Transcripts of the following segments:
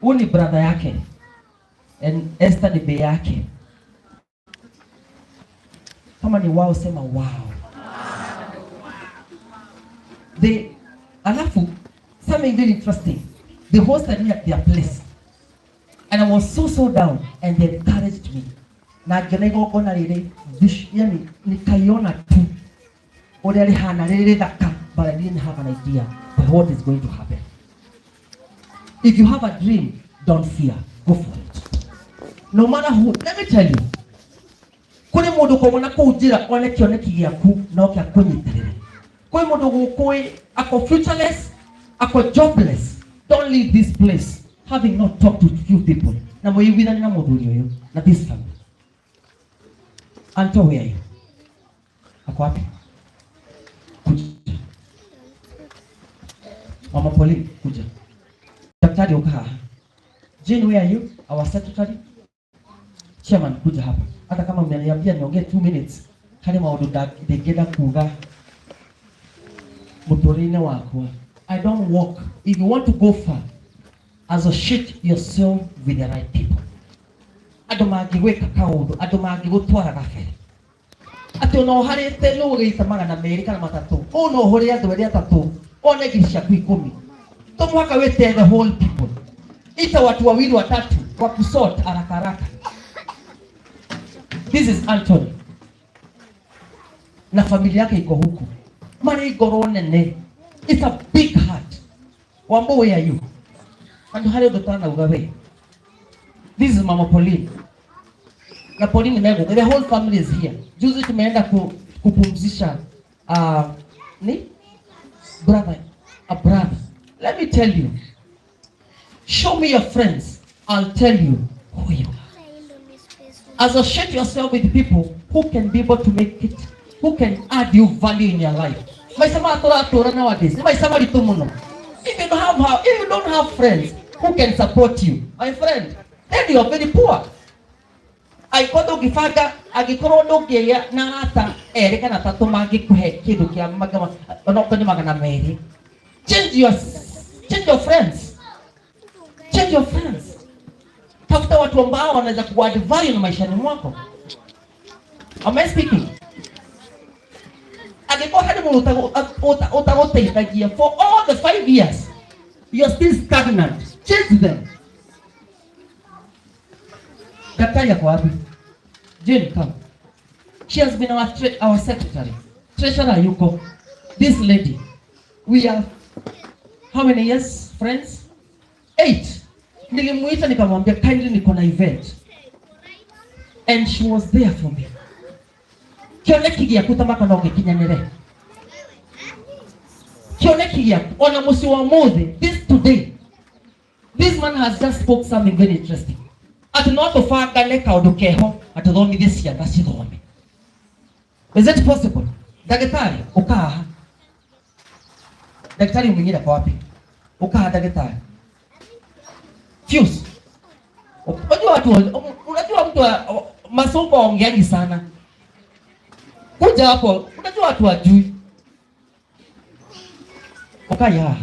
Huyu ni brother yake and Esther ni bei yake. Kama ni wao, sema wow. They, alafu something very interesting. They hosted me at their place. And I was so so down and they encouraged me. Na ngĩona igongona rĩrĩ, yani nikaiona tu ũrĩa rĩhana rĩrĩ rĩthaka, but I didn't have an idea of what is going to happen. If you have a dream, don't fear, go for it. No matter who, let me tell you, kũrĩ mũndũ ũkoragwo na kũu njĩra one kĩoneki gĩaku no kĩa kũnyitĩrĩre. Kũrĩ mũndũ gũkũĩ ako futureless, ako jobless. Don't leave this place having not talked to few people. Na mũiguithanie na mũthuri ũyũ na this family. Anto, where are you? Ako wapi? Kuja. Mama Pauline, kuja. Daktari, uka haha. Jane, where are you? Our secretary. Chairman, kuja hapa. Hata kama mmeniambia niongee 2 minutes, harĩ maũndũ ndingĩenda kuga mũtũrĩre-inĩ wakwa. I don't walk. If you want to go far, associate yourself with the right people. Andũ mangĩgwĩka kaũndũ, andũ mangĩgũtwara gabere. Atĩ ona ũharĩte nĩ ũgĩita 200 kana 300, ũũ no ũhũre andũ erĩ atatũ, one ngiri ciaku 10. To mũhaka wĩte the whole people. Ita watu wawili watatu wa kusort haraka haraka. This is Anthony na familia yake iko huku, marĩ ngoro nene. It's a big heart. Wambo, where are you? Andũ harĩ ũndũ tanauga we. This is Mama Pauline. Na Pauline Mego, the whole family is here. Juzi tumeenda kupumzisha ni brother, a brother. Let me tell you. Show me your friends. I'll tell you who you are. Associate yourself with people who can be able to make it, who can add you value in your life. Maica maya tũratũra nowadays, nĩ maica maritũ mũno. If you don't have friends who can support you, my friend, then you are very poor. Angĩkorwo ndũngĩbanga, angĩkorwo ndũngĩgĩa na arata erĩ kana atatũ mangĩkũhe kĩndũ kĩa onokorwo nĩ 200, change your friends. Change your friends. Tafuta watu ambao wanaweza kuadd value na maishani mwako. Am I speaking? Angĩkorwo harĩ mũndũ ũtagũteithagia for all the 5 years, you are still stagnant. Change them. Daktari ako wapi? Jane, come. She has been our secretary. Treasurer yuko. This lady. We are how many years friends? 8. Nilimuita nikamwambia, "Kindly, niko na event." And she was there for me. Kĩoneki gĩaku ta maka no gĩkinyanĩre. Kĩoneki gĩaku ona mũciĩ wa mũthĩ, this today. This man has just spoke something very interesting. Atĩ no tũbangane kaũndũ keho atũthomithie ciana cithome. Is it possible? Ndagĩtarĩ, ũka haha. Daktari mwingine kwa wapi? Uka haha, daktari. Fuse. Unajua watu, unajua mtu masongo waongeangi sana. Kuja hapo, unajua watu wajui. Ukai haha.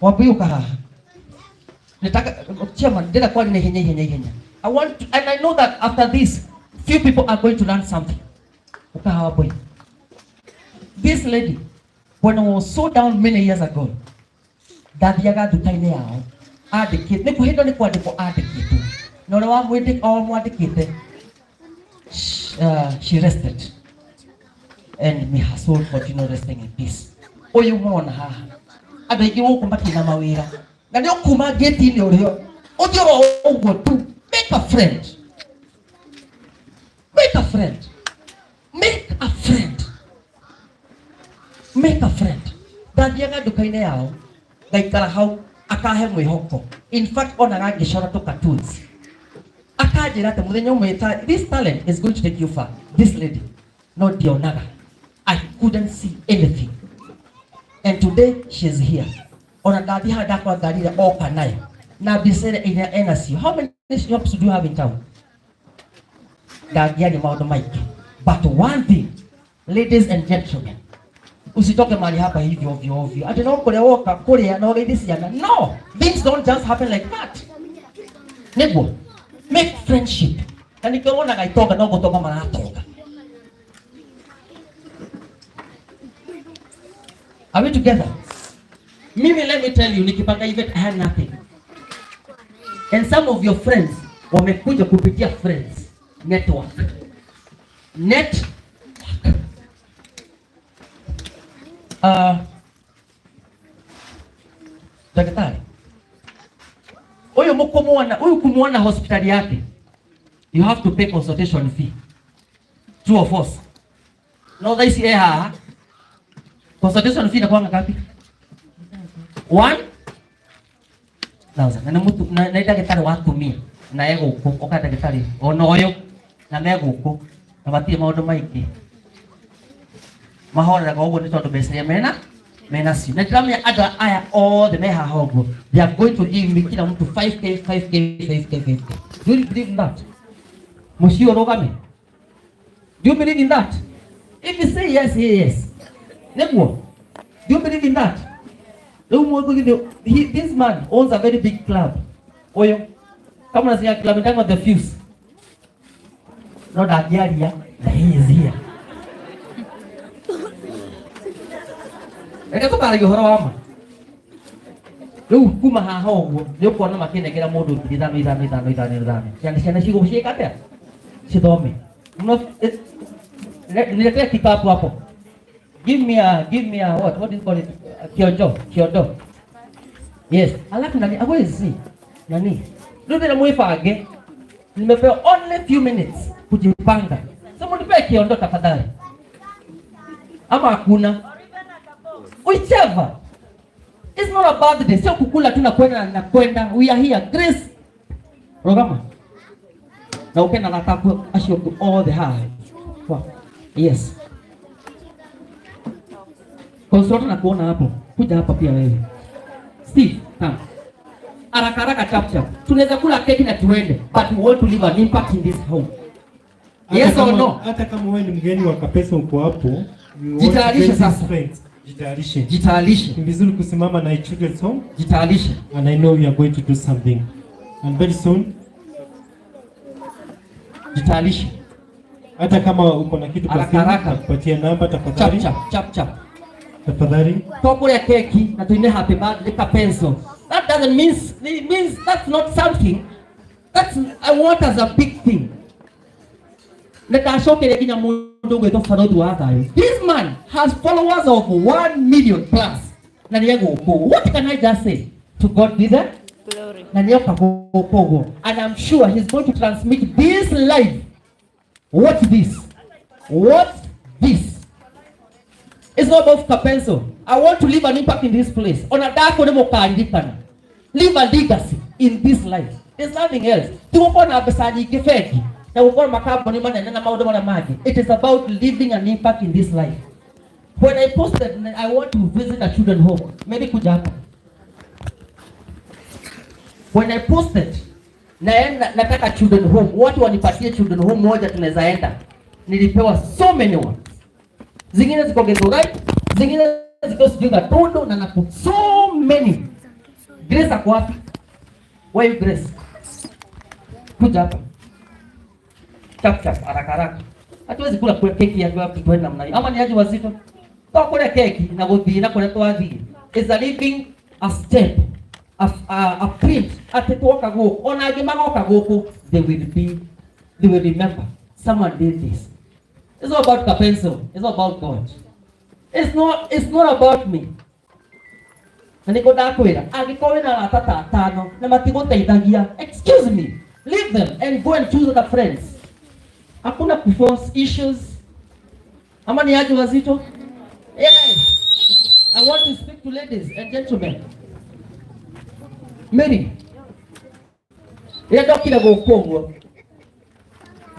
Wapi uka haha? Nataka chairman, ndĩrenda kwaria na ihenya ihenya ihenya. I want to, and I know that after this few people are going to learn something. Uka haha, boy. This lady, when I was so down many years ago, ndathiaga nduka-inĩ yao andĩkĩte nĩ kwĩhĩndwo nĩ kwandĩkwo andĩkĩtwo na ũrĩa wamwandĩkĩte, she rested and may her soul continue resting in peace. Ũyũ mũrona haha, andũ aingĩ gũkũ matirĩ na mawĩra na nĩ ũkuma ngĩti-inĩ ũrĩa ũthiĩ oro ũguo tu. Make a friend, make a friend, make a friend, make a friend. Ndathiaga nduka-inĩ yao ngaikara hau akahe mwĩhoko. In fact, onaga ngĩcora tũ cartoons akanjĩra atĩ mũthenya ũmwe this talent is going to take you far. This lady, no ndionaga, I couldn't see anything, and today she is here. Ona ndathiĩ haha ndakora ngari ĩrĩa oka nayo na mbica ĩrĩa ĩrĩa enacio. How many shops do you have in town? Ndangĩaria maũndũ maingĩ, but one thing, ladies and gentlemen, usitoke mahali hapa hivyo ovyo ovyo ati no kuria woka kuria na ũgeithie ciana. No, things don't just happen like that. Nĩguo make friendship, na nĩkĩo wonaga itonga no gũtonga maratonga. Are we together? Mimi, let me tell you, nikipanga event, I had nothing, and some of your friends wamekuja kupitia friends network, network. Daktari huyu mkumuona, huyu kumuona hospitali yake, you have to pay consultation fee. True or false? No, thaa ici haha consultation fee inakuwa ngapi? 1000. Na nĩ mũtu na nĩ ndagĩtarĩ wa atumia na e gũkũ, oka ndagĩtarĩ ona ũyũ na me gũkũ na matirĩ maũndũ maingĩ mahoreraga ũguo nĩ tondũ mbeca iria mena cio. Na ndĩramenya andũ aya othe me haha ũguo, they are going to give me kila mtu 5K, 5K, 5K, 5K. Do you believe in that? Mũciĩ ũrũgame. Do you believe in that? If you say yes, say yes. Nĩguo. Do you believe in that? Rĩu mũndũ githĩ this man owns a very big club. Ũyũ kama unasikia club ndang'o The Fuse, no ndangĩaria na he is here. Reke tũkaragia ũhoro wa ma. Rĩu kuma haha ũguo nĩ ũkuona makĩnengera mũndũ 5000, 5, 5, 5, 5. Ciana cigũciĩka atĩa? Cithome. No, niletee kikapu hapo. Give me a what do you call it? Kionjo, kiondo. Yes. Alafu nani awezi nani? Rĩu ndĩra mwĩbange. Nimepewa only few minutes kujipanga. So mnipe kiondo tafadhali. Ama hakuna? Whichever. It's not a birthday. Sio kukula tu na kwenda na kwenda. We are here. Grace. Rogama. Na ukena nataka acio othe haha. Wow. Yes. Consolata na kuona hapo. Kuja hapa pia wewe. Steve, come. Haraka haraka, chap chap. Tunaweza kula keki na tuende, but we want to leave an impact in this home. Yes Hata or kama- no? Hata kama wewe ni mgeni wa Kapeso uko hapo, we want Jitayarishe to sasa. Friends. Jitayarishe. Jitayarishe. Ni vizuri kusimama na Children's Home Jitayarishe. And I know we are going to do something. And very soon, Jitayarishe. Hata kama uko na kitu kwa Haraka, simu, haraka. nakupatia namba Chap tafadhali. chap chap chap. Tafadhali. Tokũrĩa keki na tuine happy birthday ka pencil. That doesn't mean, it means that's not something. That's I want as a big thing. Nĩndacokeria nginya mũndũ ũgwĩtwo Barothi wa Thayũ. This man has followers of 1 million plus. Na nĩ egũkũ. What can I just say? To God be the Glory. Na nĩoka gũkũ ũguo. And I'm sure he's going to transmit this live. Watch this. Watch this. It's not about Kapenso. I want to leave an impact in this place. Ona ndako nĩ mũkaririkana. Leave a legacy in this life. There's nothing else. Ti gũkorwo na mbeca nyingĩ bengi na gũkorwo makambuni manene na maũndũ marĩa mangĩ. It is about leaving an impact in this life. When I posted I want to visit a children home, maybe kuja hapa. When I posted naenda nataka children home, watu wanipatie children home moja tunaweza enda. Nilipewa so many ones. Zingine ziko Githurai, zingine ziko sijui Gatundu na Nakuru. So many. Grace ako wapi? Where you, Grace? Kuja hapa. Chap chap, haraka haraka. Hatuwezi kula kula keki ya watu tuende namna hiyo. Ama ni aje wazito? Kwa kula keki na gũthiĩ na kũrĩa twathiĩ. Is a living a step, a print atĩ twoka gũkũ ona angĩ magoka gũkũ, they will remember someone did this. It's not about Kapenso. It's not about God. It's not about me. Na nĩkũ ndakwĩra angĩkorwo wĩna arata ta atano na matigũteithagia, excuse me, leave them and go and choose other friends. Hakuna kuforce issues. Ama ni aje wazito? Yes. I want to speak to ladies and gentlemen. Mary, rĩrĩa ndokire gũkũ ũguo,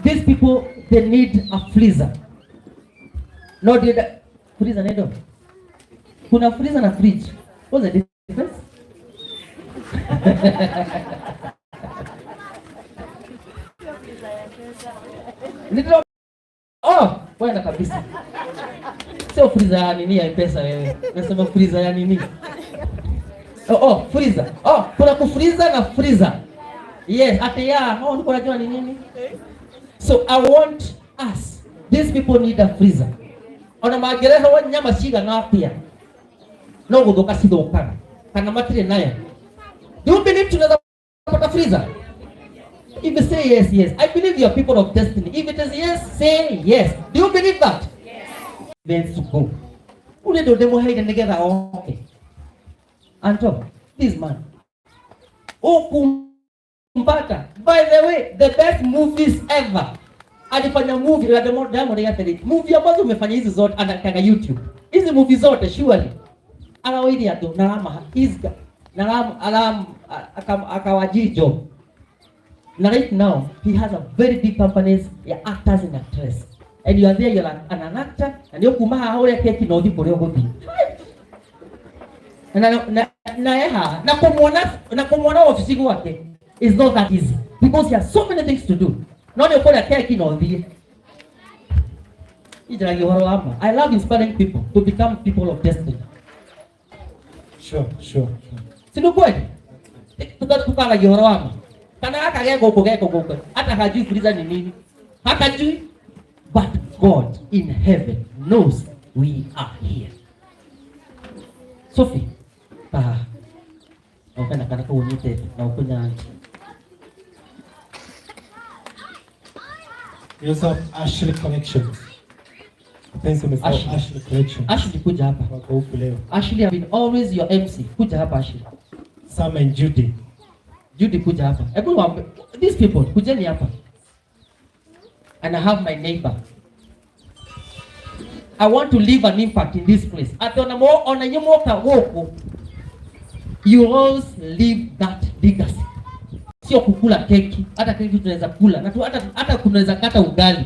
these people, they need a freezer. No, ndĩrenda freezer nĩ ndo kuna freezer na fridge. What's the difference? Ndio. Oh, bwana kabisa. Sio freezer ya nini ya M-Pesa wewe. Nasema freezer ya nini? Oh, freezer. Oh, kuna kufreezer na freezer. Yes, ati ya, oh, ulikuwa unajua ni nini? So I want us, these people need a freezer. Ona mangĩreherwo nyama cigana atĩa, no gũthũka cithũkaga kana matirĩ nayo. Do you believe tunaweza pata freezer? If you say yes, yes. I believe you are people of destiny. If it is yes, say yes. Do you believe that? Yes. Then to go. Ule ndo ndĩmũheire nĩgetha oke. Anto, this man. Ukumpata. By the way, the best movies ever. Alifanya movie la Diamond Diamond Yatheri. Movie ambazo umefanya hizi zote anakaga YouTube. Hizi movie zote surely. Araoirie andũ na arama he's na aram aram akawajiri job. Na right now he has a very big companies ya actors and actress. And you are there, you're an actor, na nĩ ũkuma haha ũrĩa keki na ũthiĩ kũrĩa ũgũthiĩ. Na eha na kumuona ofisi gwake is not that easy because he has so many things to do. No nĩ ũkũrĩa keki na ũthiĩ. Ijaragia ũhoro wa ma. I love inspiring people to become people of destiny. Sure. Si ni kweli? Tukaragia ũhoro wa ma. Kana gaka ge gũkũ ge gũkũ hata hajui freezer ni nini. Hakajui. But God in heaven knows we are here. Sophie, ah, na kana kau ũnyitĩte na ũkũnyanji. We also have Ashley Connections. Mpenzi umesahau Ashley. Ashley Collections. Ashley, kuja hapa. Wako huku leo. Ashley have been always your MC. Kuja hapa, Ashley. Sam and Judy. Judy, kuja hapa. Hebu waambe these people, kujeni hapa. And I have my neighbor. I want to leave an impact in this place. Ati ona mo ona nyomoka gũkũ, you always leave that legacy. Sio kukula keki, hata keki tunaweza kula na tu, hata kunaweza kata ugali.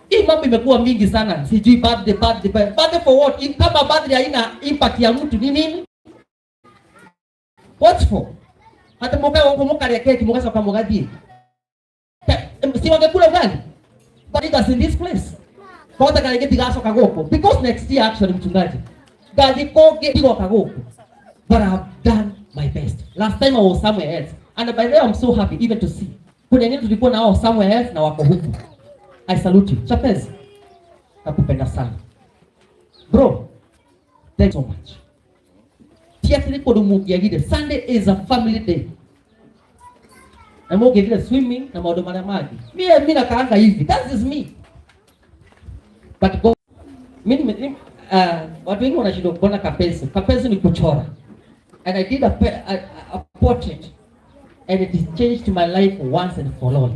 Hii mambo imekuwa mingi sana, sijui birthday, birthday, birthday, birthday for what? Kama birthday haina impact ya mtu ni nini? What for? Hata muka huko mukaria keki mugacoka mugathie. Si wangekula ugali? But it is in this place. Kwanza kana gĩtigacoka gũkũ because next year, actually, mchungaji, ngathi kũngĩ ndigoka gũkũ, but I have done my best. Last time I was somewhere else, and by the way, I'm so happy even to see kuna wengine tulikuwa nao somewhere else na wako huku. I salute you, Chapez. Nakupenda sana, bro. Thank you so much. Ti atĩ kũndũ mũngĩagire. Sunday is a family day na mũngĩthire swimming na maũndũ marĩa mangĩ. Mie mi nakaanga hivi. That is me. But go, mimi, watu wengi wanashindwa kuona kapenzi. Kapenzi ni kuchora. And I did a portrait and it changed my life once and for all.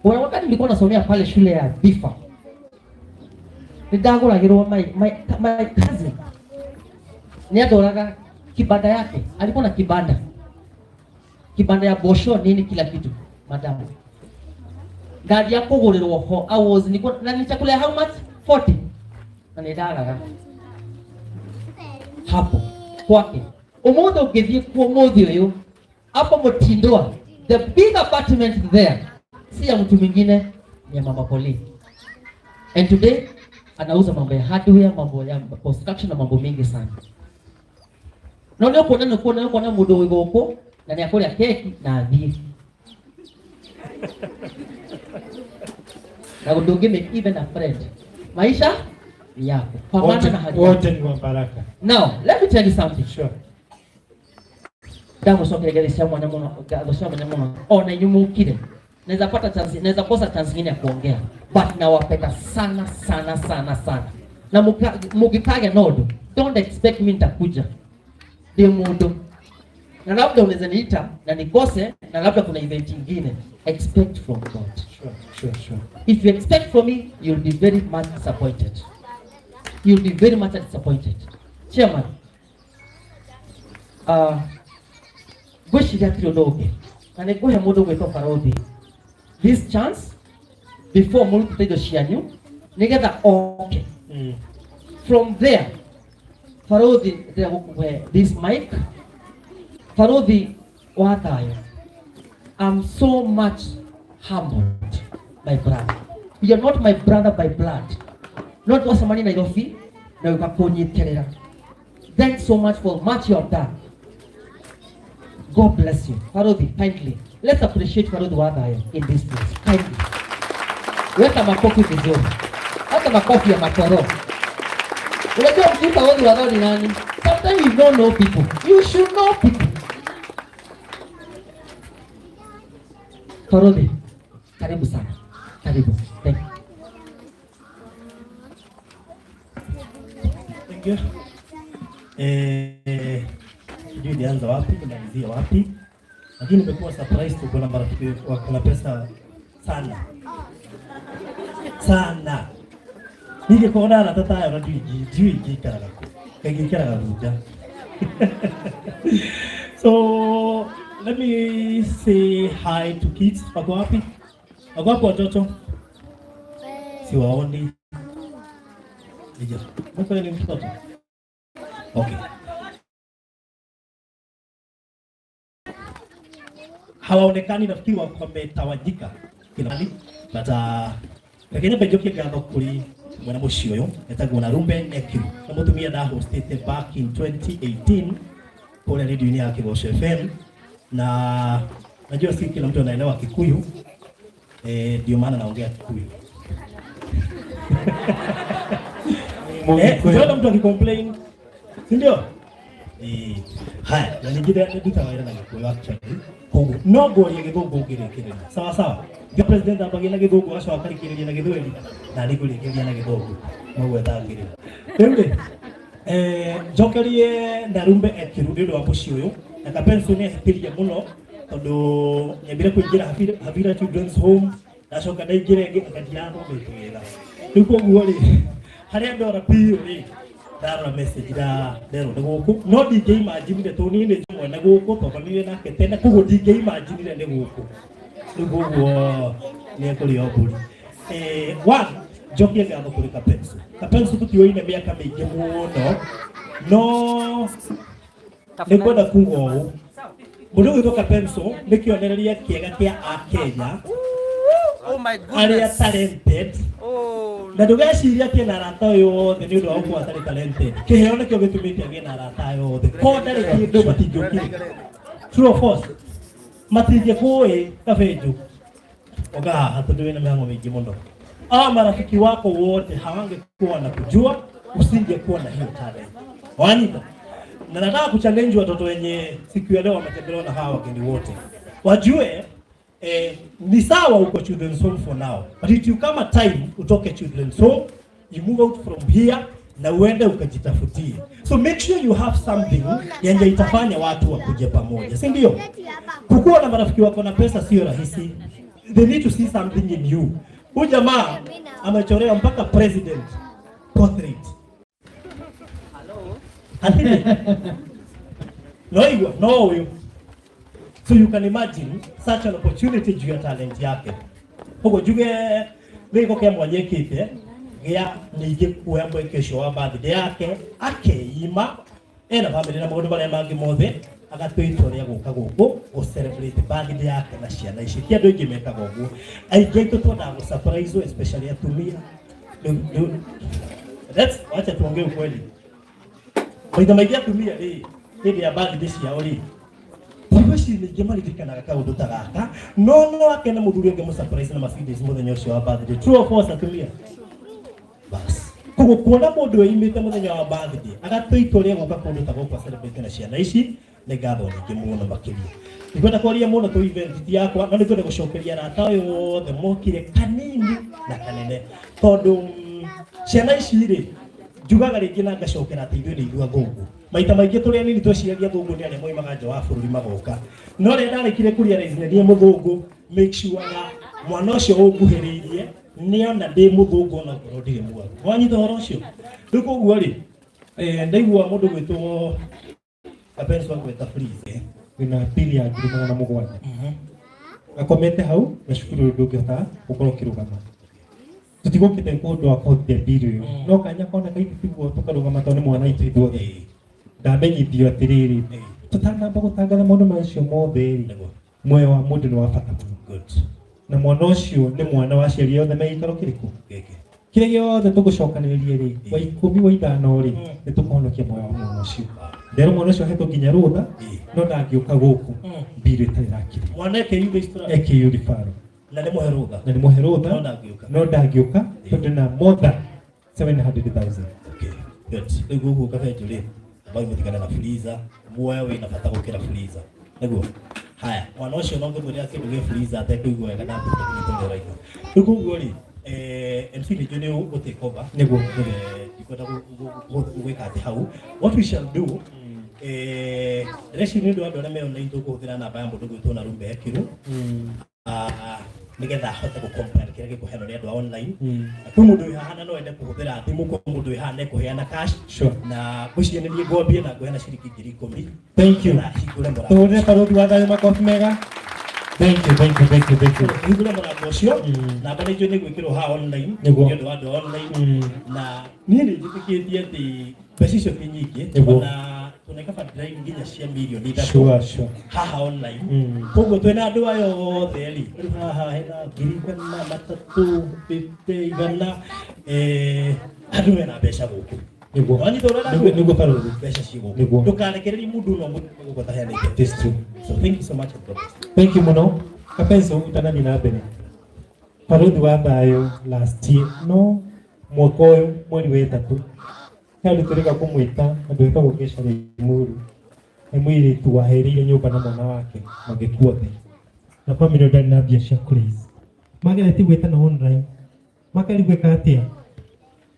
Kuna wakati nilikuwa nasomea pale shule ya Bifa, nindagũragĩrwo my cousin nĩatwaraga kibanda yake, alikuwa na kibanda ya bosho nini kila kitu. Madam, ngathi ya kũgũrĩrwo ho, I was nilikuwa na ni chakula ya how much? 40, na nĩ ndagaga hapo kwake. Ũmũthĩ ũngĩthiĩ kuo mũthĩ ũyũ hapo Mutindwa, the big apartment there si ya mtu mwingine, ni ya Mama Pauline. And today anauza mambo ya hardware, mambo ya construction na mambo mingi sana. No nĩ ũkuona nĩ ũkuona mũndũ wĩ gũkũ na nĩ akũrĩa keki na athiĩ na ndũngĩ make even a friend. Maisha ni yako, pambana Wote na hali yako. Wote ni wa baraka. Now let me tell you something. Sure. Ndagũcokeria cia mwanya mũno, ngatho cia mwanya mũno ona inyuĩ mũkire. Naweza pata chance, naweza kosa chance nyingine ya kuongea, but nawapenda sana sana sana sana. Na mukikage nondo, don't expect me nitakuja ndi mundu na labda unaweza niita na nikose na labda kuna event ingine. Expect from God. Sure. If you expect from me, you'll be very much disappointed. You'll be very much disappointed. Chairman, ngwĩciria hatirĩ ũndũ ũngĩ na nĩ ngũhe mũndũ ũgwĩtwo Barothi this chance before mũrutĩte indo cianyu nĩgetha oke. From there, Barothi, ndĩrenda gũkũhe this mic. Barothi wa thayũ, I'm so much humbled, my brother. You're not my brother by blood, no twacemania Nairobi na ũgakũnyitĩrĩra. Thanks so much for much you have done. God bless you. Farodhi, kindly. Let's appreciate Farodhi Wadhayo in this place. Kindly. Weka makofi vizuri. Hata makofi ya matoro. Unajua mjui Farodhi Wadhayo ni nani? Sometimes you don't know people. You should know people. Farodhi, karibu sana. Karibu. Thank you. Thank you. Sijui nianza wapi nimalizie wapi, lakini nimekuwa surprised tuko na marafiki wako na pesa sana sana. Ningĩkorwo arata ta aya na ndiũĩ ingĩikaraga kũ, kaingĩikaraga Runda. So let me say hi to kids. Wako wapi? Wako wapi watoto? Siwaoni. Mko ni mtoto? Okay. Hawaonekani, nafikiri wako wametawanyika kila mahali, but reke nyambe njokie ngatho kũrĩ mwena mũciĩ ũyũ etagwo na Rumbe Ekiru na mũtumia ndahostĩte back in 2018 kũrĩa radio-inĩ ya Kĩgoco FM, na najua si kila mtu anaelewa Kikuyu, ndio maana naongea Kikuyu. Unaona mtu akicomplain, si ndio? Haya, na ningine ndutaga wĩra na Gĩkũyũ actually. Koguo no ngwaria Gĩthũngũ ngĩrĩkĩrĩria. Sawa sawa. Ndio president ambagia na Gĩthũngũ agacoka akarĩkĩrĩria na Gĩthweri na niĩ ngũrĩkĩrĩria na Gĩthũngũ. Noguo ethangĩrĩra. Rĩu rĩ, njokerie Narumbe Ekiru nĩ ũndũ wa mũciĩ ũyũ na Kapenso nĩ ahĩtĩria mũno tondũ nyambire kũingĩra Havira Children's Home, ndacoka ndaingĩra ĩngĩ anga ndirathomete wega. Rĩu koguo rĩ, harĩa ndora biũ rĩ, ndarora message nda nderwo nĩ gũkũ, no ndingĩimaginire tondũ niĩ nĩ njũĩ mwene gũkũ twathomirie nake tene, koguo ndingĩimaginire nĩ gũkũ. Rĩu koguo nĩ ekũrĩo mbũri. One, njokie ngatho kũrĩ Kapenso. Kapenso tũtiũine mĩaka mĩingĩ mũno, no nĩ ngwenda kuga ũũ, mũndũ ũgwĩtwo Kapenso nĩ kĩonereria kĩega kĩa Akenya arĩa talented, na ndũgecirie atĩ ena arata ũyũ othe nĩ ũndũ wa gũkorwo atarĩ talented. Kĩheo nĩkĩo gĩtũmĩte agĩe na arata aya othe. Korwo ndarĩ kĩndũ matingĩũkire. True or false? Matingĩkũĩ Kabenjo. Oga haha tondũ wĩna mĩhang'o mĩingĩ mũno. Hawa marafiki wako wote hawangekuwa wanakujua, usingekuwa na hiyo talent. Wanyita? Na nataka kuchallenge watoto wenye siku ya leo wametembelewa na hawa wageni wote. Wajue ni sawa uko children's home for now, but it will come a time utoke children's home, you move out from here na uende ukajitafutie. So make sure you have something yenye itafanya watu wakuje pamoja, si ndio? Kukuwa na marafiki wako na pesa sio rahisi. They need to see something in you. Huyu jamaa amechorea mpaka president portrait. Hatiri. No igua, no huyu. So you can imagine such an opportunity juu ya talent yake. Koguo njuge gĩko kĩa mwanya ĩkĩte gĩa ningĩ kuoya mweke ũcio wa birthday yake akeima ena family na maũndũ marĩa mangĩ mothe agatua itua rĩa gũka gũkũ gũ celebrate birthday yake na ciana ici. Ti andũ aingĩ mekaga ũguo. Aingĩ aitũ twendaga gũ surprise especially atumia. Let's wacha tuongee ukweli. Maita maingĩ atumia rĩ, hĩndĩ ya birthday ciao rĩ, ngwĩciria ningĩ maririkanaga kaũndũ ta gaka, no no akene mũthuri ũngĩ mũ surprise na Mercedes mũthenya ũcio wa birthday. True or false, atumia? Bas. Koguo kuona mũndũ wĩimĩte mũthenya wa birthday agatua itua rĩa gũka kũndũ ta gũkũ celebrate na ciana ici nĩ ngatho nyingĩ mũno makĩria. Ndikwenda kwaria mũno tũ event ti yakwa, no nĩngwenda gũcokeria arata ũyũ wothe mokire kanini na kanene, tondũ ciana ici rĩ, njugaga rĩngĩ na ngacokera atĩ ithuĩ nĩ ithuĩ athũngũ. Maita maingĩ tũrĩ anini tweciragia athũngũ nĩ arĩa moimaga nja wa bũrũri magoka, no rĩrĩa ndarĩkire kũ realize nĩ niĩ mũthũngũ, make sure na mwana ũcio ũnguhĩrĩirie nĩona ndĩ mũthũngũ ona ngorwo ndirĩ mwaru. Wanyita ũhoro ũcio? Rĩu koguo rĩ, ndaigua mũndũ gwĩtwo Kapenso agweta freeze. Wĩna bili ya 700,000. Akomete hau na cukuru ũyũ ndũngĩhota gũkorwo ũkĩrũgama. Tũtigũkĩte kũndũ wa kũhotithia bili ũyũ. No kanya kona kaitũ tiguo tũkarũgama tondũ nĩ mwana witũ ithuothe. Ndamenyithio atĩrĩrĩ, tũtanamba gũtangatha maũndũ macio mothe rĩ, muoyo wa mũndũ nĩ wa bata mũno. Na mwana ũcio nĩ mwana wa aciari othe me gĩikaro kĩrĩkũ? Gĩkĩ. Kĩrĩa gĩothe tũgũcokanĩrĩria rĩ, wa ikũmi wa ithano rĩ, nĩ tũkũhonokia muoyo wa mwana ũcio. Nderwo mwana ũcio ahetwo nginya rũtha no ndangĩũka gũkũ mbirũ ĩtarĩ rakiri. Mwana AKU registrar. AKU referral. Na nĩ mũhe rũtha. Na nĩ mũhe rũtha. No ndangĩũka. No ndangĩũka tondũ na more than 700,000. Okay. Good. Rĩu gũkũ Kabenjũ rĩ, ambai mũtigane na freezer, muoyo wĩna bata gũkĩra freezer. Nĩguo. Haya, mwana ũcio no ngĩmwĩrĩra kĩndũ gĩ freezer atekũigua wega na ndũhota kũnyita ũrĩa ũraigua. Rĩu koguo rĩ, MC nĩ njũĩ nĩ ũgũ take over. Nĩguo. Ndikwenda gwĩka atĩ hau. What we shall do, ndĩreciria nĩ ũndũ wa andũ arĩa me online tũkũhũthĩra namba ya mũndũ gwĩtwo na Rumbe Ekiru. Nĩgetha ahote gũ compare kĩrĩa gĩkũheanwo nĩ andũ a online. Na kwĩ mũndũ wĩ haha na no ende kũhũthĩra thimũ, kwĩ mũndũ wĩ haha na ekũheana cash. Na ngwĩciria nĩ niĩ ngwambia na ngũheana ciringi 10,000. Thank you. Na hingũre mũrango. Tũhũrĩre barũthi wa thayũ makobi mega. Thank you, thank you, thank you, thank you. Hingũre mũrango ũcio. Namba nĩ njũĩ nĩ gwĩkĩrwo haha online. Nĩguo. Nĩ ũndũ wa andũ a online. Na niĩ nĩ njĩtĩkĩtie atĩ mbeca icio ti nyingĩ. Nĩguo. Ona tuneka drive nginya cia mirioni ithatũ. Sure, sure. Haha online. Koguo twĩna andũ aya othe rĩ, rĩu haha hena ngiri igana matatũ, fifty, igana, andũ mena mbeca gũkũ. Nĩguo. Wanyita ũrĩa Nĩguo, nĩguo barũthi. Mbeca ciĩ gũkũ. Nĩguo. Ndũkarekererie mũndũ ũno gũkũ ataheanĩte. It is true. So thank you so much and God bless. Thank you mũno. Kapenso ũtanathiĩ na mbere. Barũthi wa thayũ last year, no mwaka ũyũ mweri wa ĩtatũ, he ũndũ tũrĩga kũmwĩta andũ wĩtagwo Kesha Limuru. Nĩ mũirĩtu waherĩire nyũmba na mwana wake magĩkua thĩ. Na family ndarĩ na mbia cia kũraise. Mageretie gwĩtana online. Makerigwo gwĩka atĩa?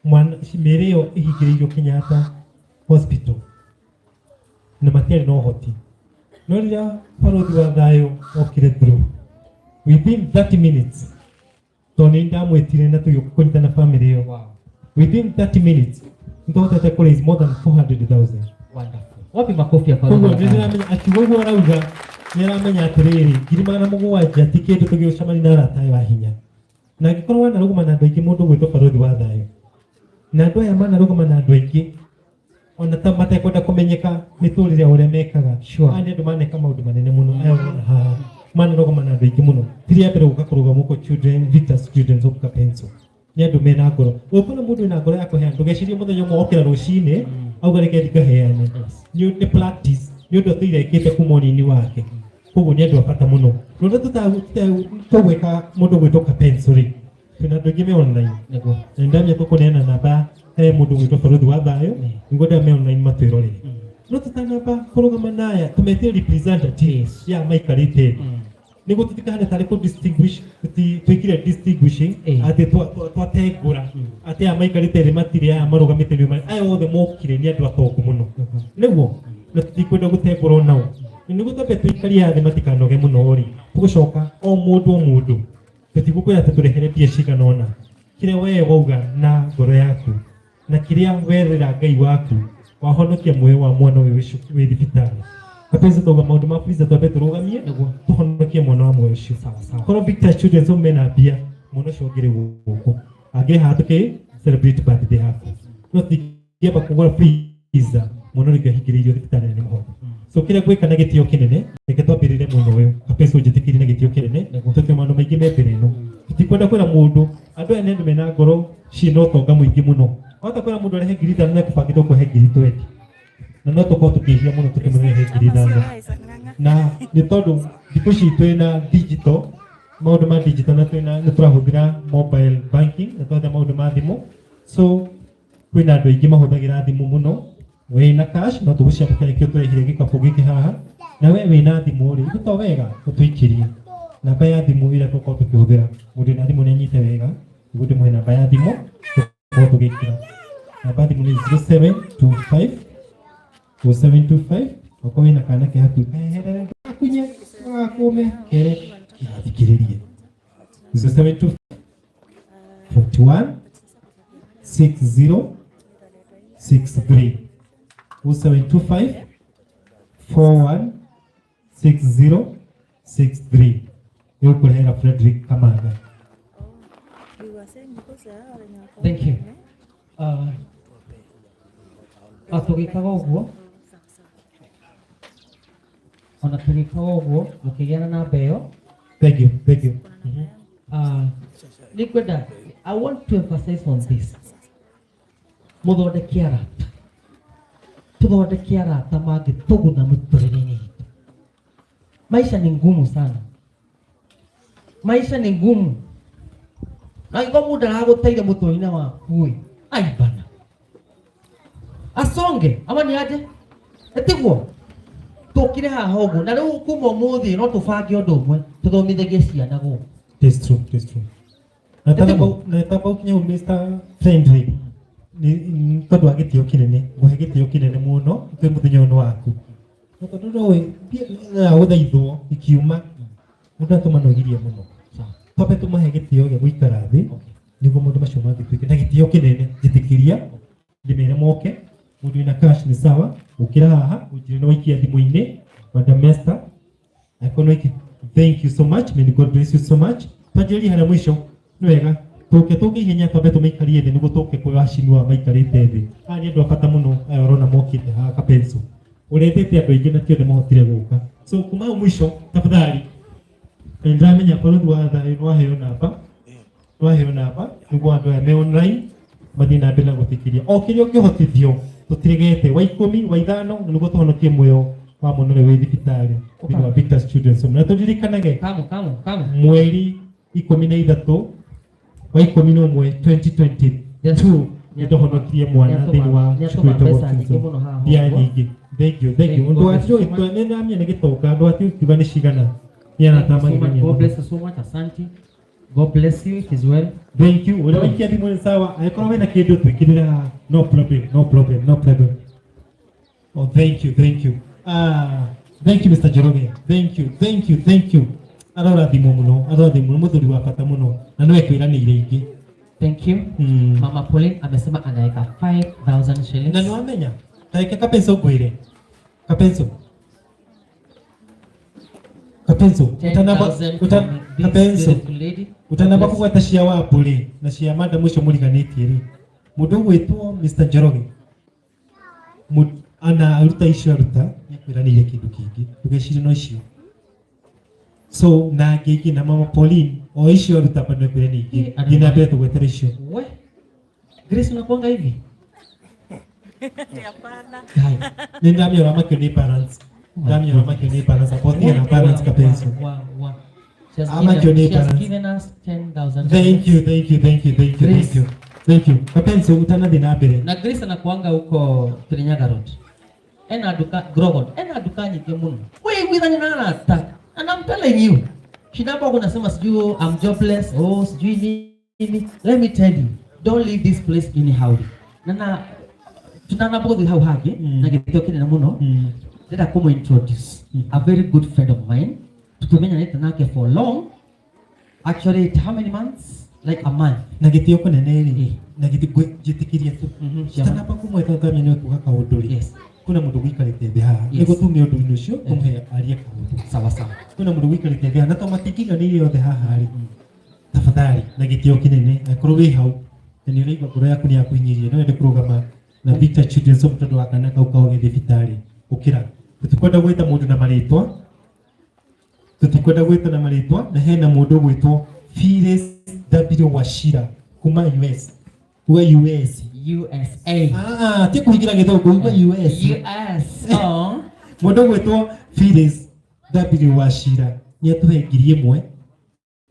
Mwana, mĩĩrĩ ĩyo ĩhingĩrĩirio Kenyatta Hospital. Na matiarĩ na ũhoti. No rĩrĩa barũthi wa thayũ okire through, within 30 minutes, tondũ nĩ ndamwĩtire na tũgĩũka kũnyitana family ĩyo. Within 30 minutes, nĩtũhotete kũ raise more than 400,000. Wonderful. Wapi makofi ya barũthi Koguo wa thayũ? nĩndĩramenya akiuga ũguo arauga, nĩaramenya atĩrĩrĩ, ngiri magana mũgwanja ti kĩndũ tũgĩcemania na arata aya a hinya. Na angĩkorwo wanarũgama na andũ aingĩ mũndũ ũgwĩtwo barũthi wa thayũ. Na andũ aya manarũgama na andũ aingĩ, ona ta matekwenda kũmenyeka mĩtũrĩre ya ũrĩa mekaga. Aya nĩ andũ maneka maũndũ manene mũno, aya ũrona haha. Manarũgama na andũ aingĩ mũno. Ti rĩa mbere gũka kũrũgama gũkũ Children, Victor's Children's Home Kapenso. Nĩ andũ mena ngoro. Ũngĩona mũndũ wĩna ngoro ya kũheana, ndũgecirie mũthenya ũmwe okĩra rũcinĩ, auga reke thiĩ ngaheane. Nĩ practice, nĩ ũndũ atũire ekĩte kuma ũnini wake. Koguo nĩ andũ a bata mũno. Na ũrĩa tũgwĩka mũndũ ũgwĩtwo Kapenso rĩ, twĩna andũ aingĩ me online. Nĩguo. Na nĩndamenya tũkũneana namba he mũndũ ũgwĩtwo barũthi wa thayũ, nĩguo andũ aya me online matwĩrorere. No tũtanamba kũrũgama na aya, tũmetie representative ya maikarĩte thĩ. Nĩguo tũtikahane tarĩ kũ distinguish, twĩkire distinguishing, atĩ twatengũra, atĩ aya maikarĩte thĩ matirĩ, aya marũgamĩte nĩo marĩ, aya othe mokire nĩ andũ atongu mũno. Nĩguo, na tũtikwenda gũtengũra onao. Na nĩguo twambe tũikarie aya thĩ matikanoge mũno rĩ, tũgũcoka o mũndũ o mũndũ. Tũtigũkwĩra atĩ tũrehere mbia cigana ũna. Kĩrĩa we wauga na ngoro yaku, na kĩrĩa werĩra Ngai waku, wahonokia muoyo wa mwana ũyũ wĩ thibitarĩ. Kapenzi tauga maũndũ ma freezer twambe tũrũgamie, tũhonokie mwana wa muoyo ũcio. Korwo Victor Children's Home mena mbia, mwana ũcio angĩrĩ gũkũ. Angĩrĩ haha tũkĩ celebrate birthday yaku. No tũtingĩamba kũgũra freezer, mwana ũrĩa ũngĩahingĩrĩirio thibitarĩ na nĩ mũhoro. So kĩrĩa ngwĩka na gĩtĩo kĩnene, reke twambĩrĩre mwena ũyũ. Kapenzi ũnjĩtĩkĩrie na gĩtĩo kĩnene, tondũ maũndũ maingĩ me mbere ĩno. Tũtikwenda kwĩra mũndũ, andũ aya nĩ andũ mena ngoro ciĩna ũtonga mũingĩ mũno. Wahota kwĩra mũndũ arehe ngiri ithano na ekũbangĩte kũhe ngiri twenty. Na no tũkorwo tũkĩhia mũno tũkĩmũrehe ngiri ithano. Na nĩ tondũ thikũ ici twĩna digital, maũndũ ma digital na twĩna, nĩ tũrahũthĩra mobile banking, na tũrahũthĩra maũndũ ma thimũ. So kwĩna andũ aingĩ mahũthagĩra thimũ mũno. Wĩna cash no tũgũciamũkĩra nĩkĩo tũrehire gĩkabũ gĩkĩ haha. Na we wĩna thimũ rĩ, ithuĩ to wega ũtũikĩrie namba ya thimũ ĩrĩa tũkorwo tũkĩhũthĩra. Mũndũ wĩna thimũ nĩ anyite wega, nĩguo ndĩmũhe namba ya thimũ tũkorwo tũgĩkĩra. Namba ya thimũ nĩ zero seven two five, zero seven two five. Okorwo wĩna kana ke hakuhĩ, kaeherere, ndũgakunye, ndũgakũme, kere kĩrathikĩrĩrie. Zero seven two five, forty one, six zero, six three. Zero seven two five, four one, six zero, six three. Nĩ ũkũrehera Frederick Kamanga. Thank you. Tũgĩkaga ũguo, ona tũgĩkaga ũguo, mũkĩgĩa na namba ĩyo. Thank you, thank you. Nĩngwenda, I want to emphasize on this. Mũthondeke arata. Tuthondeke arata mangĩtũguna mũtũrĩre-inĩ witũ. Maisha ni ngumu sana, maisha ni ngumu, na angĩkorwo mũndũ aragũteire mũtũrĩre waku ĩ, aibana asonge ama nĩ aje ĩtiguo tũkire haha ũguo. Na rĩu kuma ũmũthĩ no tũbange ũndũ ũmwe, tũthomithagie ciana gũkũ. It's true, it's true. Na tamba ũkinye hau, Mr. Friendly, nĩ tondũ wa gĩtĩo kĩnene, ngũhe gĩtĩo kĩnene mũno kwĩ mũthenya ũyũ nĩ waku. Na tondũ ndoĩ mbia gũthaithwo ikiuma mũndũ atũmanogirie mũno. Twambe tũmahe gĩtĩo gĩa gũikara thĩ nĩguo maũndũ macio mangĩtuĩke na gĩtĩo kĩnene. Njĩtĩkĩria ndĩmere moke. Mũndũ wĩna cash nĩ sawa, ũkĩra haha ũnjĩre nĩ waikia thimũ-inĩ. Madam Esther, angĩkorwo nĩ waikia, thank you so much, may God bless you so much. Twanjĩrĩrie harĩa mũico nĩ wega tũke tũke ihenya, twambe tũmaikarie thĩ nĩguo tũke kwĩ wacini wa maikarĩte thĩ. Aya nĩ andũ a bata mũno aya ũrona mokĩte haha kapenso ũretete andũ aingĩ na ti othe mahotire gũka. So kuma hau mũico, tafadhali, na nĩndĩramenya balothi wa thayũ nĩwaheo namba, twaheo namba nĩguo andũ aya me online mathiĩ na mbere na gũthikĩria o kĩrĩa ũngĩhotithio. Tũtiregete wa 10, wa 5, na nĩguo tũhonokie muoyo wa mwana ũrĩa wĩ thibitarĩ thĩinĩ wa Victor's Children's Home. Na tũririkanage Kamu kamu kamu mweri 13 wa 11 2022 nĩtũhonokirie mwana thĩinĩ wa Nĩatũma cukuru ĩtagwo mbeca nyingĩ Kingston. mũno haha Mbia ũguo. nyingĩ, thank you, thank you. Thank Ũndũ God bless you so wa nĩ ndamenya nĩ gĩtonga, ndũ ati ũkiuga nĩ cigana nĩ Thank you so much. aratamagĩrania. God bless you so much. Asante. God bless you. It is well. Thank you. Ũrĩa waikia thimũ nĩ sawa. Angĩkorwo wĩna kĩndũ twĩkĩrĩre haha. No problem, no problem, no problem. Oh, thank you, thank you. Ah, thank you, Mr. Njoroge. Thank you, thank you, thank you. Arorathimwo mũno, arorathimwo mũno, mũthuri wa bata mũno. Na nĩwe kwĩranĩire ingĩ. Thank you. Mama Pauline amesema anaweka 5000 shillings. Na nĩwamenya, tareke kapenso ngwĩre. Kapenso. Kapenso. Utanamba 10,000 utan, from this kapenso. beautiful lady. Utanamba Bless. kũgweta cia wapu rĩ na cia madam ũcio mũriganĩtie rĩ, mũndũ ũgwĩtwo Mr. Njoroge ana aruta icio aruta nĩakwĩranĩire kĩndũ kĩngĩ, ndũgecirie no icio. So na angĩ ingĩ na mama Pauline o icio aruta bado nĩakwĩranĩire ingĩ. Eh, thiĩ na mbere tũgwetere icio. We. Grace, unakuanga hivi? Hapana. Hai. Nĩ ndamĩora makĩo nĩ balance, ndamĩora makĩo nĩ balance abothia na balance kapenso. Wow. She has Ama given, Johnny she has balance. given us 10,000. Thank you, thank you, thank you, thank you, thank you, thank you. Kapenso utanathiĩ na mbere. Na Grace anakuanga huko Kirinyaga Road. Ena duka Grogon. Ena duka nyingĩ mũno. Wewe na arata. And I'm telling you. Shida unasema sijui I'm jobless, oh sijui nini. Let me tell you, don't leave this place anyhow. Na na tunana gũthiĩ hau hangĩ na gĩtĩo kĩnene mũno. Ndĩrenda kũmũ introduce a very good friend of mine. Tukimenyanĩte nake for long. Actually, how many months? Like a month. Na gĩtĩo kũnene rĩ, na gĩtĩ njĩtĩkĩria tu Ciama. Ũtanamba kũmweta thamia nĩ kuga kaũndũ rĩ, kwĩna mũndũ ũgũikarĩte thĩ haha. Nĩguo tume ũndũ-inĩ ũcio tũmũhe arie kaũndũ. Sawa sawa. Kwĩna mũndũ ũgũikarĩte thĩ haha na to matingĩiganĩire othe haha rĩ, tafadhali na gĩtĩo kĩnene, angĩkorwo wĩ hau na nĩ ũraigua ngoro yaku nĩ yakũhinyĩrĩria, no wende kũrũgama na Victor Children's Home tondũ wa kana kau kao gĩ thibitarĩ, ũkĩra. Tũtikwenda gwĩta mũndũ na marĩtwa, tũtikwenda gwĩta na marĩtwa. Na hena mũndũ ũgwĩtwo Phyllis W Wachira kuma US, kuga US. USA. Ah, ti kũhingĩra gĩthũngũ, uga US. US. Oh. Mũndũ ũgwĩtwo Phyllis W Wachira nĩ atũhe 1000.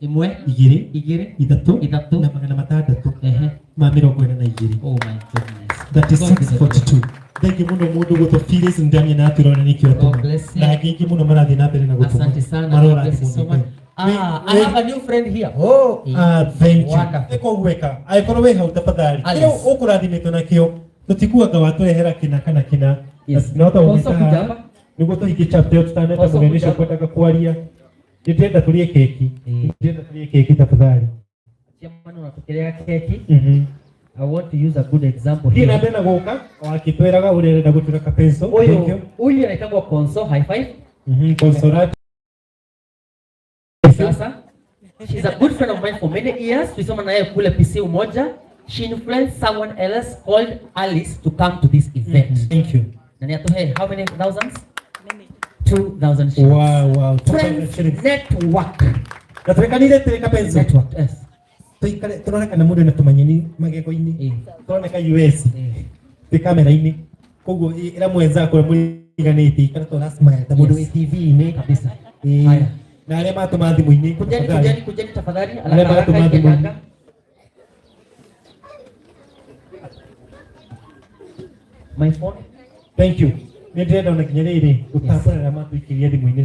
1. 2. 2. 3. 3. Na 642. Oh my goodness. 3642. Thengi mũno mũndũ gwĩtwo Phyllis Ndamia na atũrona nĩkĩo God atũma bless you. na angĩ aingĩ mũno marathiĩ na mbere na gũtũma. Asante sana. God Marora bless you so mũno. much. Ah, I have a new friend here. Oh, Ah, thank you. Wonderful. Ĩka ũguo ĩka. Angĩkorwo wĩ hau tafadhali. Alice. Kĩrĩa ũkũrathimĩtwo nakĩo tũtikuaga watũrehera kĩna kana kĩna. Yes. No ta Konso ũgwĩta kuja haha hapa. nĩguo tũhingie chapter ĩyo tũtaneta Konso mũgeni kuja ũcio hapa. kwendaga kwaria. Ndĩrenda tũrĩe keki. Ndĩrenda tũrĩe keki tafadhali. Chairman unatukelea keki. I want to use a good example Thiĩ na here. mbere na gũka wakĩtwĩraga ũrĩa ũrenda gũtwĩra kapenso. Thank Huyu you. huyu anaitangwa Konso, high five. Consolata. Sasa she's a good friend of mine for many years. Tulisoma naye kule PC Umoja. She influenced someone else called Alice to come to this event. Thank you. Na ni atuhe how many thousands? Many. 2000 shillings. Wow. 2,000 Friends shillings. network. Na twekanire tĩrĩ kapenso. Network. Yes. Tũikare tũrore kana mũndũ ena tũmanyeni magego-inĩ. Tũroneka US. Twĩ kamera-inĩ. Koguo ĩra mwenzako ũrĩa mũriganĩtie ikara ta ũra smile ta mũndũ wĩ TV-inĩ. Kabisa. Ĩĩ. Haya. Na arĩa matũma thimũ-inĩ, Kujeni, tafadhali. kujeni, kujeni tafadhali. Arĩa Haraka haraka matũma thimũ-inĩ. ikiendaga. My phone. Thank you. Nĩ ndĩrenda ona nginya rĩrĩ gũtambũra arĩa matũikĩria thimũ-inĩ.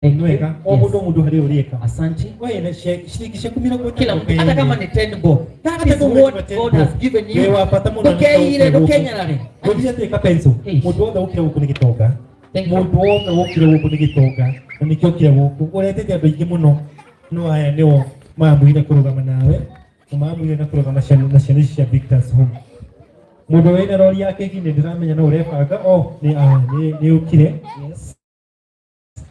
Thank you. Nwega o Yes. mũndũ o mũndũ harĩ ũrĩa eka. Asante. We na ciringi ciaku mĩrongo ĩtatũ Kila mtu hata kama ni 10 bob. That Hata is kama what ni 10 God bob. has given Wĩ you. wa bata mũno na Ndukeire, nĩ gũkũ. ndukenyarare. Ngũthiĩ atĩ kapenso Hey. mũndũ wothe ũkire gũkũ nĩ gĩtonga. Thank you. Mũndũ wothe wokire gũkũ nĩ gĩtonga na nĩkĩo ũkire gũkũ ũretete andũ aingĩ mũno no aya nĩo maamũire kũrũgama nawe na maamũire na kũrũgama ciana na ciana ici cia Victor's Home. Mũndũ wĩna rori ya keki nĩ ndĩramenya no ũrebanga oh nĩ ah, nĩ ũkire Yes.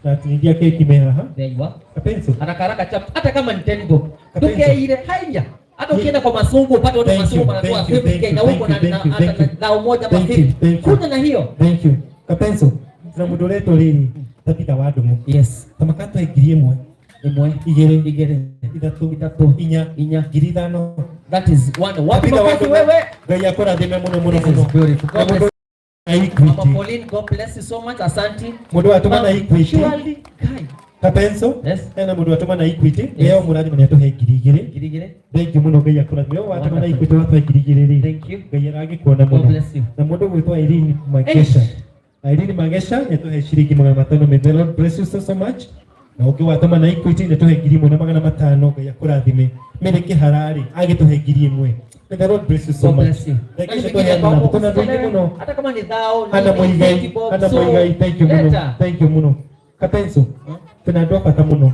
na atinithia keki me haha. There you are. Kapenso. Haraka haraka chap. Hata kama ni 10 bob. Kapenso. Ndukeire haya. Hata ukienda kwa masungu upate watu Thank you, masungu wanatoa thank you, 50K thank na you, uko na thank you, na- thank hata you. na dhao moja ama Thank you, 50. thank you. Kuja na hiyo. Thank you. Kapenso na mũndũ ũretwo rĩrĩ Tabitha wa Ndũng'ũ Yes. tamakatwe 1000, Imwe, 2, 2, 3, 3, 4, 4. 5000. That is one. Wapi Tabitha wa makofi Ndũng'ũ, wewe? Ngai akũrathime mũno mũno This is mũno. beautiful. Na God mũndũ bless. na Mama Equity. Pauline, God bless you so much. Asante. Mũndũ watũma na Equity. Surely, Kai. Kapenso. Yes. Hena mũndũ watũma na Equity. Yes. Leo mũrathime nĩ atũhe 2000. 2000. Thank you mũno Ngai akũrathime. Leo watũma na Wonderful. Equity watũhe 2000 rĩ. Thank you. Ngai aragĩkuona God mũno. bless you. Na mũndũ gwĩtwo Irene Magesha. Irene Magesha nĩ atũhe ciringi 500. May the Lord bless you so so much. Na ũngĩ watũma na Equity nĩ atũhe 1500. Ngai akũrathime. Mary Kĩhararĩ agĩtũhe 1000. May the Lord bless you so God much. bless you. Thank you Na nĩ tũheana kwako tũna andũ aingĩ mũno. Hata kama ni dhao, Hana nini, Muigai, 50 bob, Hana so, Muigai, thank you mũno. leta. Thank you mũno. Kapenso, tuna andũ a bata mũno.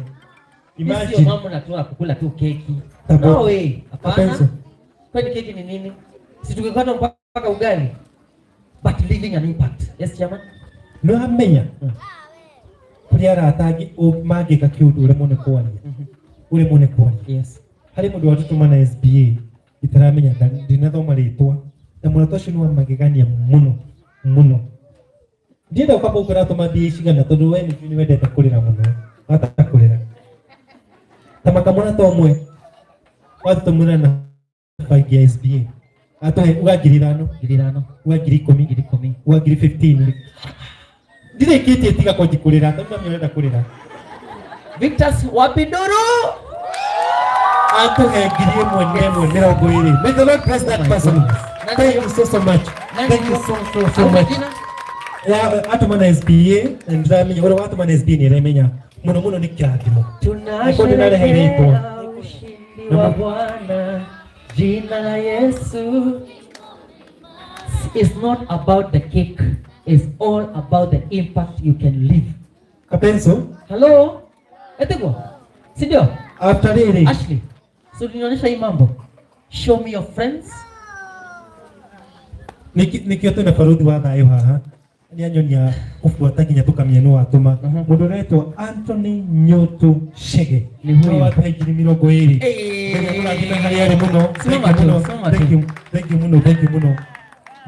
Hii sio Imagine. mambo na tu kukula tu keki. Tabo. No way. Hapana. Kapenso. Kwani keki ni nini? Si tungekata mpaka ugali. But leaving an impact. Yes, chairman. Nĩ wamenya kũrĩ arata angĩ mangĩka kĩũndũ ũremwo nĩ kwaria. Ũremwo nĩ kwaria. Yes. Harĩ mũndũ watũtũma na SBA itaramenya ndinathoma rĩtwa na mũrata ũcio nĩ wa magegania mũno mũno. Ndienda ũkamba ũratũma mbia cigana tondũ we nĩ wendete kũrĩra mũno wata kũrĩra ta makamũrata ũmwe watũtũmĩra na bangi ya SBA atũhe uga 5000, 5000, uga 10000, 10,000, uga 15,000. Ndirĩkĩtie tiga kwanji kũrĩra tondũ mami ũrenda kũrĩra. Victus wapi nduru? Atũhe 1020. May the Lord bless that Oh my person. goodness. Thank you so so much. Nani Thank you huyo? so so so Au much. jina? Ya atũma na SBA na ndĩramenya ũrĩa watũma na SBA nĩ ĩremenya mũno mũno nĩ kĩrathimo. Tunasherehekea ushindi wa Bwana, jina la Yesu. It's not about the cake, it's all about the impact you can leave. Kapenso. Hello? Etegwa? Si ndio? After rĩrĩ. Ashley, so nionyesha hii mambo. Show me your friends. Nĩkĩo twĩna baruthi wa thayũ haha nĩ anyonia kũbuata nginya tũkamenya nĩ watũma. Mũndũ ũretwo Anthony Nyoto Chege Nĩ huyu. watũhe 20,000. Eh. Ngai akũrathime harĩa arĩ mũno. Simama Thank you tu, mũno. simama Thank tu. you, thank you mũno, thank you mũno.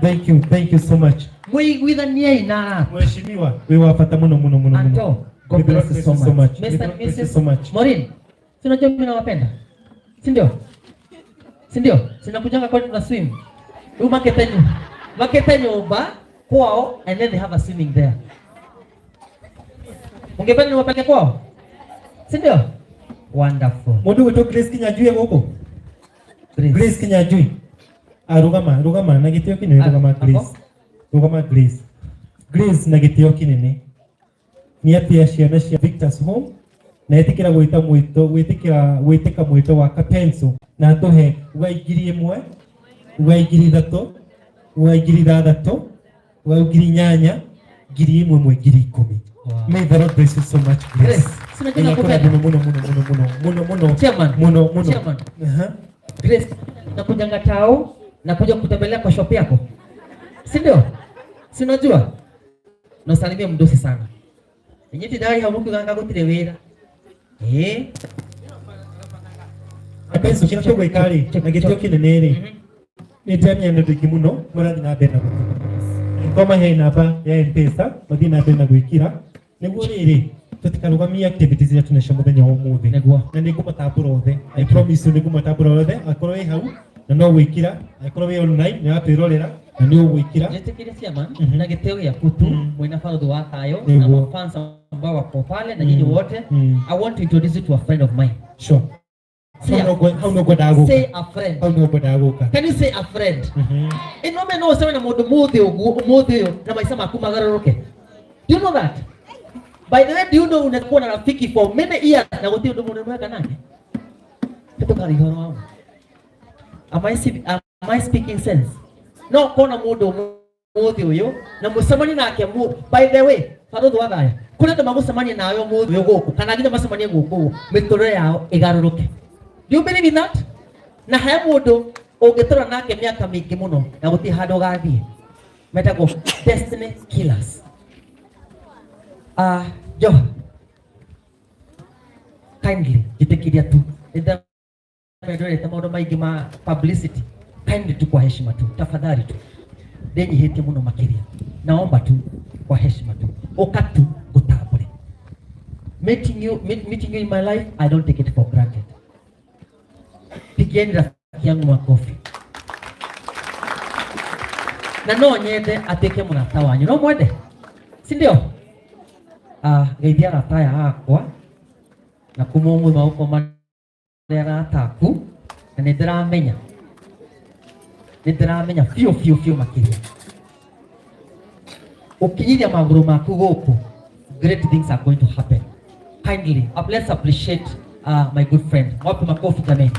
Thank you, thank you so much. Mwiguithaniei na arata. Mheshimiwa, wĩ wa bata mũno mũno mũno mũno. Anto, God May the bless Lord you so much. May the Mr. Lord and bless you Mrs. so much. Maureen, si unajua mimi nawapenda? Si ndio? Si ndio? Sinakujanga kwetu na swim. Huyu makete nyumba kwao and then they have a swimming there. Ungependa niwapeleke kwao? Si ndio? Wonderful. Mũndũ gwĩtwo Grace Kinyanjui gũkũ? Grace. Grace Kinyanjui. Ah, rũgama, rũgama na gĩtĩo kĩnene, rũgama ako? Grace. Rũgama Grace. Grace na gĩtĩo kĩnene. Nĩ atĩa ciana cia Victor's Home na ĩtĩkĩra gwĩta mwĩto, gwĩtĩkĩra gwĩtĩka mwĩto wa Kapenso na atũhe uga 1000, uga 3000, uga 6000, uga 8000, 1000 mwe 10,000. Wow. May the Lord bless you so much, Grace. Grace, si unajua Ngai nakupenda. akũrathime mũno mũno mũno mũno mũno mũno. Chairman. Mũno mũno. Chairman. Aha. Grace, nakujanga tao, nakuja kutembelea kwa shop yako. Si ndio? Si unajua? Nasalimia mdosi sana. Nyiti dai hamuku ganga gutire wira. Kapenso kĩrĩa tũgwĩka rĩ, na gĩtĩo kĩnene rĩ, nĩ ndĩramenya nĩ andũ aingĩ mũno marathiĩ na mbere na gũtũma. Angĩkorwo mahe namba ya M-Pesa, mathiĩ na mbere na gwĩkĩra nĩguo rĩrĩ tũtikarũgamie activities iria twĩnacio mũthenya wa ũmũthĩ. Nĩguo. Na nĩ ngũmatambũra othe. I promise you nĩ ngũmatambũra othe. Angĩkorwo wĩ hau na no gwĩkĩra, angĩkorwo wĩ online nĩ ũratwĩrorera, Na nĩ ũgwĩkĩra. Njĩtĩkĩrie chairman na gĩtĩo gĩaku tu mwĩna barũthi wa Thayo na mafans ambao wako pale na nyinyi wote. I want to introduce you to a friend of mine. Sure. Say Hau no ngwendaga gũka. Say a friend. Hau no ngwendaga gũka. Can you say a friend? Ĩno me no ũcemanie na mũndũ mũthĩ ũguo ũmũthĩ ũyũ na maica maku magarũrũke. Do you know that? By the way, do you know unakuwa na rafiki for many years na gũtirĩ ũndũ mũnene mweka nake? Tũkaria ũhoro wa ma. Am I speaking sense? No kona mũndũ ũmũthĩ ũyũ na mũcemanie nake by the way, barũthi wa Thayũ, kũrĩ andũ magũcemania nawe ũmũthĩ ũyũ gũkũ kana nginya macemanie gũkũ ũguo mĩtũrĩre yao ĩgarũrũke. Do you believe in that? Na he mũndũ ũngĩtũra nake mĩaka mĩingĩ mũno na gũtirĩ handũ ũgathiĩ. Metagwo destiny killers. Joha, kindly jĩtĩkĩria tu nĩndamendorete maũndũ maingĩ ma publicity. Kindly tu kwa heshima tu, tafadhali tu, ndĩnyihĩtie mũno makĩria, naomba tu kwa heshima tu, ũka tu ngũtambũre. Meeting you in my life, I don't take it for granted. Pigieni rafiki yangu makofi. Na no nyende atuĩke mũrata wanyu, no mwende, si ndio? Geithia arata aya akwa na kuma ũmũthĩ magũkorwo marĩ arata aku, na nĩndĩramenya biũ biũ biũ makĩria. Ũkinyithia magũrũ maku gũkũ, great things are going to happen. Kindly, let's appreciate my good friend. Wape makofi jameni.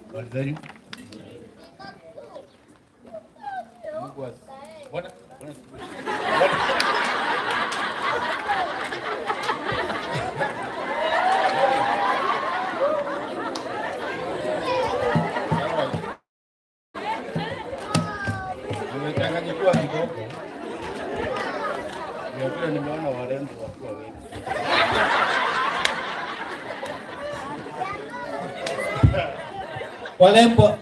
Habari zenu? Mungu Bwana, Bwana. Nimechanganyikiwa kidogo. Ndio vile nimeona warembo wakiwa wengi. Warembo.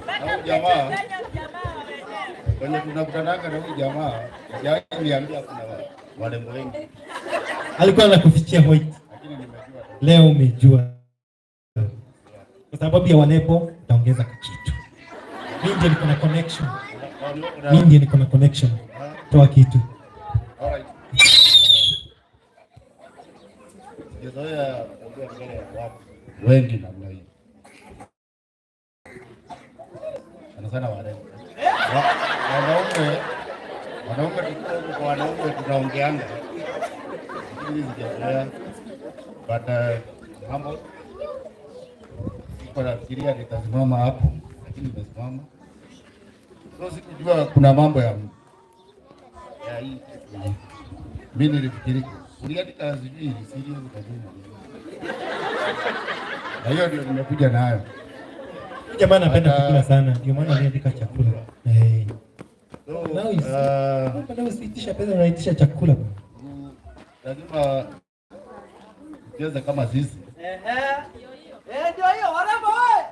Na huyu jamaa kwenye tunakutananga na huyu jamaa hajawahi niambia kuna warembo wengi. Alikuwa anakufichia white. Lakini nimejua. Leo umejua. Kwa sababu ya warembo utaongeza kitu. Mimi ndiye niko na connection. Mimi ndiye niko na connection. Toa kitu. All right. Sijazoea kuongea mbele ya watu wengi namna hii. Sana sana warembo. Wanaume tukiwa huko kwa wanaume tunaongeanga. Lakini mimi sijazoea. But humble. Sikuwa nafikiria nitasimama hapo, lakini nimesimama. So sikujua kuna mambo ya hii kitu. Mimi nilifikiri uliandika sijui ni serious kwa nini. Na hiyo ndio nimekuja nayo. Huyu jamaa anapenda Hata kukula sana, ndio maana aliandika chakula. So, Now you see. Mbona usiitisha pesa, unaitisha chakula bwana? Lazima tucheze kama sisi. Ndio hiyo, warembo wewe.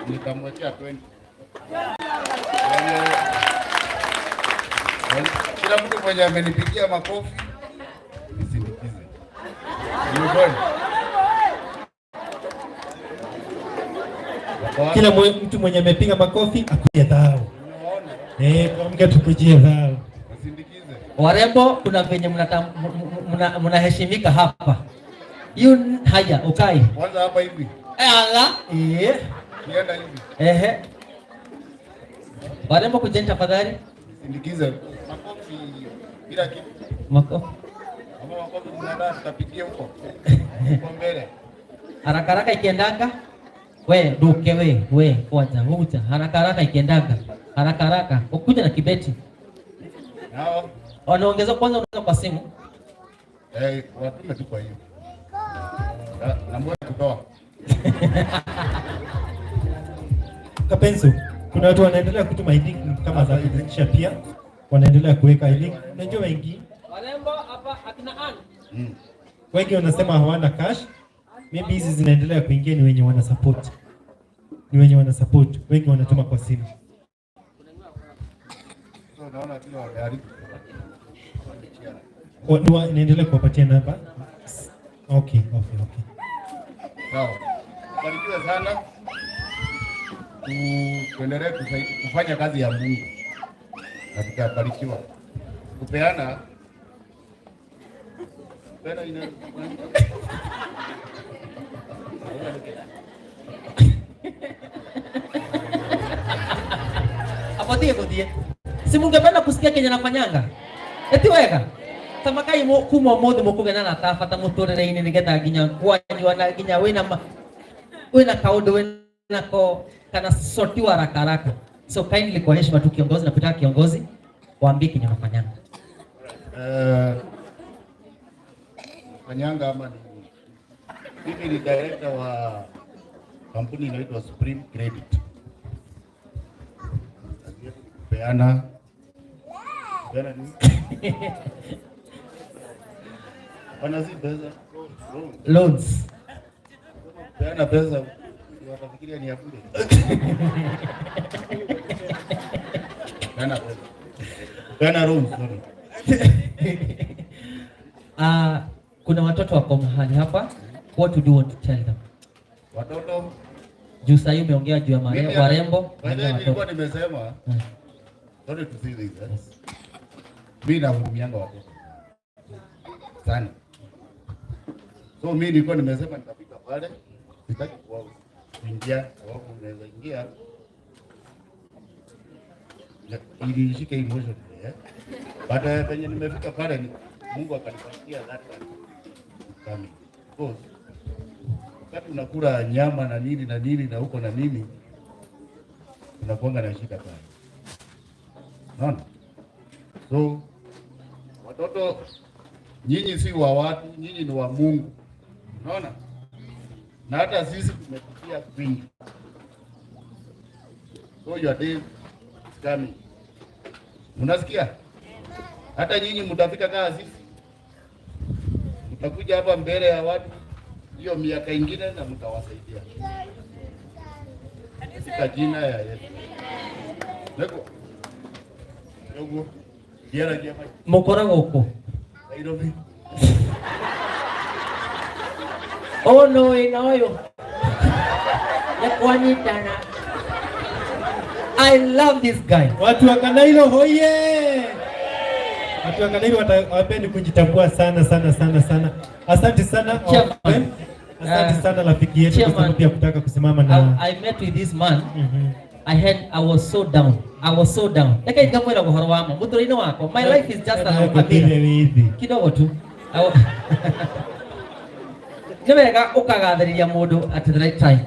Nitamwekea 20. Kila mtu mwenye amenipigia makofi nisindikize. Ni kweli? Kila mtu mwenye amepiga makofi akuje dhao. Tuamke tukujie dhao. Nisindikize. Warembo, kuna venye mnaheshimika hapa. You haya, ukai. Kwanza hapa hivi. Ala. Kienda hivi. Warembo kujeni tafadhali. Nisindikize. Makofi bila kitu. Makofi. Kama makofi mnaenda tutapigia huko. Huko mbele. Haraka haraka ikiendanga. We, duke we, we, kwanza, vuta. Haraka haraka ikiendanga. Haraka haraka. Ukuja na kibeti. Nao. Wanaongeza kwanza, unaweza kwa simu. Watume tu kwa hiyo. Na mbona kutoa? Kapenso, kuna watu wanaendelea kutuma link kama za kufikisha pia. Wanaendelea kuweka link. Unajua wengi? Warembo hapa akina Ann. Wengi wanasema hawana cash. Maybe hizi zinaendelea kuingia ni wenye wana support. Ni wenye wana support. Wengi wanatuma kwa simu. So naona kila wameharibu. Niendelee kuwapatia namba. Okay. Sawa. Barikiwe sana. Tuendelee kufanya kazi ya Mungu na tutabarikiwa. Kupeana kupeana ina Apotie kuthie. Si mungependa kusikia kenye nafanyanga? Eti wega. Tamakai kuma umuthi mukugena na tabata muturire-ini nigetha nginya kwanyua na nginya wina kaundu wina ko kana sotiwa haraka haraka. So kindly, kwa heshima tu kiongozi, na kutaka kiongozi waambie kenye unafanyanga. Fanyanga ama ni mimi ni director wa kampuni inaitwa Supreme Credit. Kazi yetu ni kupeana nini? Hapana, si pesa. Loan. Loans. Kupeana pesa watafikiria ni ya bure. Kupeana pesa. Kupeana loans, sorry. Kuna watoto wako mahali hapa. What do you want to tell them? Watoto. Juu sasa umeongea juu ya Mimi warembo, by the way, na nilikuwa watoto. nimesema, sorry to say this, eh? Mimi nahurumianga watoto sana. So mimi nilikuwa nimesema nitafika pale, sitaki kuingia sababu unaweza ingia ili ishike emotion, eh? But penye nimefika pale ni Mungu akanipatia that one coming. Because wakati unakula nyama na nini na nini na huko na nini, unakuanga na shida pale. Unaona? So watoto, nyinyi si wa watu, nyinyi ni wa Mungu. Unaona? Na hata sisi tumepitia kwingi. So your day is coming. Unasikia? Hata nyinyi mtafika kama sisi. Mtakuja hapa mbele ya watu hiyo miaka ingine na mtawasaidia. Katika jina ya Yesu. Lego. Lego. Jera jema. Mukoragwo kũ? Nairobi. Oh no, ina ũyũ. Nĩ kwanyitana. I love this guy. Watu wa Kanailo hoye! Watu wa Kanailo hawapendi kujitambua sana sana sana sana. Asante sana, our Chairman. friend. Asante sana rafiki yetu kwa Chairman. sababu ya kutaka kusimama na I met with this man. I was so down. I was so down. Reke ngamwira ũhoro wa ma. Mũtũrĩre-inĩ wakwa. My life is just a mirror. Kidogo tu. Nĩ wega ũkagathĩrĩria mũndũ at the right time.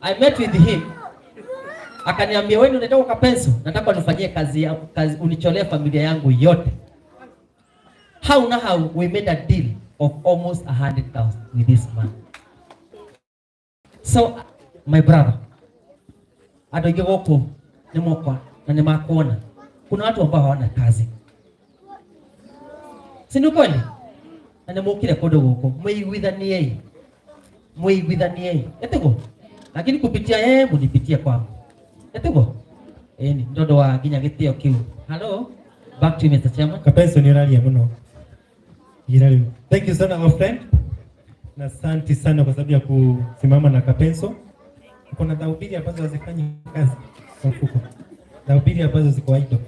I met with him. Akaniambia, wewe unataka kapenso? Nataka unifanyie kazi ya, kazi unicholee familia yangu yote. How na how we made a deal of almost 100,000 with this man. So my brother, andũ aingĩ gũkũ nĩ mokwa na nĩ makuona. Kuna watu ambao hawana kazi. Si ni kweli? Na nĩ mũkire kũndũ gũkũ, mwĩiguithaniei. Mwĩiguithaniei. Ĩtiguo? Lakini kupitia yeye munipitie kwangu. Ĩtiguo? Ĩni, nĩ tondũ wa nginya gĩtĩo kĩu. Hello? Back to you, Mr. Chairman. Kapenso ni ũraria mũno. Gira rĩu. Thank you sana our friend. Na asante sana kwa sababu ya kusimama na Kapenso. Kuna dhahubiri ambazo hazifanyi kazi kwa mfuko. Dhahubiri ambazo ziko idle.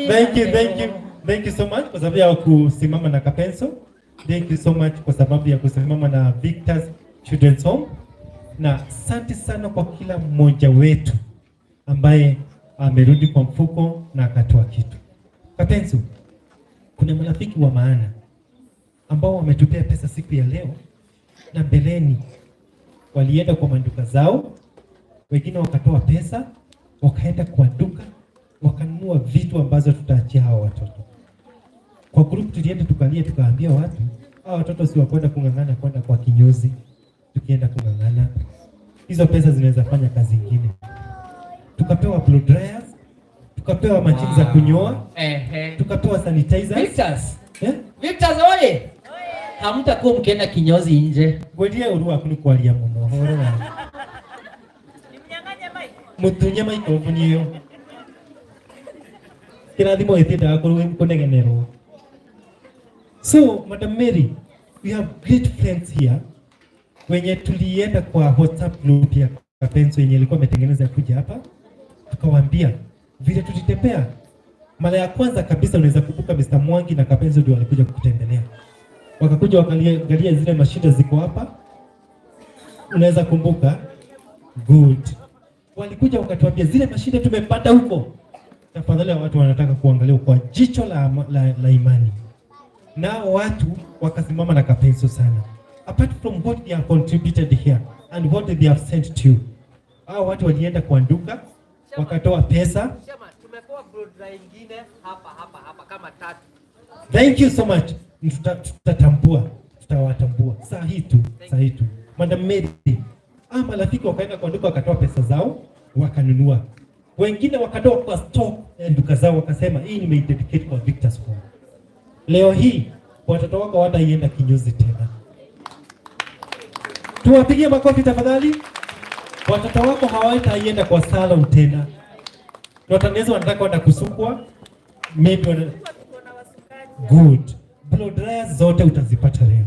Thank you, thank you. Thank you so much kwa sababu ya kusimama na Kapenso. Thank you so much kwa sababu ya kusimama na Victor's Children's Home. Na asante sana kwa kila mmoja wetu ambaye amerudi kwa mfuko na akatoa kitu. Kapenso, kuna marafiki wa maana ambao wametupea pesa siku ya leo na mbeleni walienda kwa maduka zao, wengine wakatoa pesa, wakaenda kwa duka, wakanunua vitu ambazo tutaachia hawa watoto. Kwa group tulienda tukalia, tukaambia watu, hawa watoto si wa kwenda kung'ang'ana kwenda kwa kinyozi, tukienda kung'ang'ana hizo pesa zinaweza fanya kazi nyingine. Tukapewa blow dryers, tukapewa mashine za kunyoa, tukapewa sanitizers. Victors. Eh? Victors oye! Hamtakuwa mkienda kinyozi nje. Ngwendie uru waku ni kwaria muno horo wa. Mutunye microphone iyo. Kĩrathimo gĩtiendaga kũnegenerwo. So Madam Mary, we have great friends here wenye tulienda kwa WhatsApp group ya Kapenso yenye ilikuwa imetengeneza kuja hapa, tukawaambia vile tulitembea mara ya kwanza kabisa. Unaweza kumbuka Mr. Mwangi na Kapenso ndio walikuja kukutembelea, wakakuja wakaangalia zile mashida ziko hapa, unaweza kumbuka? Good. Walikuja wakatuambia zile mashida tumepata huko, tafadhali watu wanataka kuangalia kwa jicho la imani. Nao watu wakasimama na Kapenso sana. Apart from what they have contributed here and what they have sent to you, hao watu walienda kwa duka wakatoa pesa. Chama, tumepewa blow ingine hapa hapa hapa kama tatu. Thank you so much. Tutatambua, tutawatambua saa hii tu, saa hii tu. Madam Mary, marafiki wakaenda kwa duka wakatoa pesa zao wakanunua, wengine wakatoa kwa stock ya duka zao wakasema hii nimeidedicate kwa Victor's Home. Leo hii watoto wako hawataienda kinyozi tena. Tuwapigie makofi tafadhali. Watoto wako hawataienda kwa salon tena. Watanezi wanataka kwenda kusukwa, maybe Good. Blow dryers zote utazipata leo.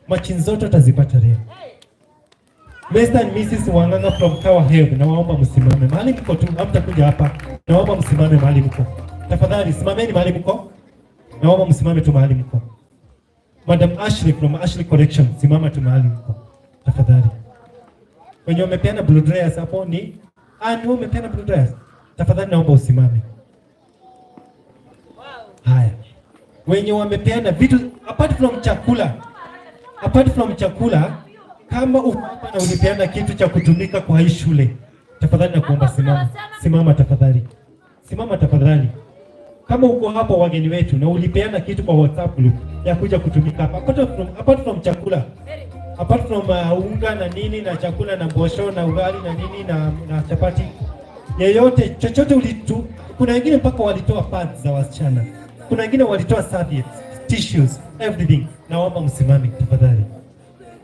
Machine zote utazipata leo. Mr. and Mrs. Wanganga from Tower Health, nawaomba msimame mahali mko tu, hamtakuja hapa. Naomba msimame mahali mko. Tafadhali simameni mahali mko. Naomba msimame tu mahali mko. Madam Ashley from Ashley Collection, simama tu mahali mko. Tafadhali. Wenye wamepeana blow dryers hapo ni wewe umepeana blow dryers. Tafadhali naomba usimame. Haya. Wenye wamepeana vitu apart from chakula, kama uko hapa na ulipeana kitu cha kutumika kwa hii shule, tafadhali nakuomba simama. Simama tafadhali. Simama tafadhali. Kama uko hapo wageni wetu na ulipeana kitu kwa WhatsApp group ya kuja kutumika hapa, apart from chakula, apart from unga na nini na chakula na mbosho na ugali na nini na chapati, yeyote chochote ulitu, kuna wengine mpaka walitoa pads za wasichana, kuna wengine walitoa serviettes, tissues, everything. Naomba msimame tafadhali.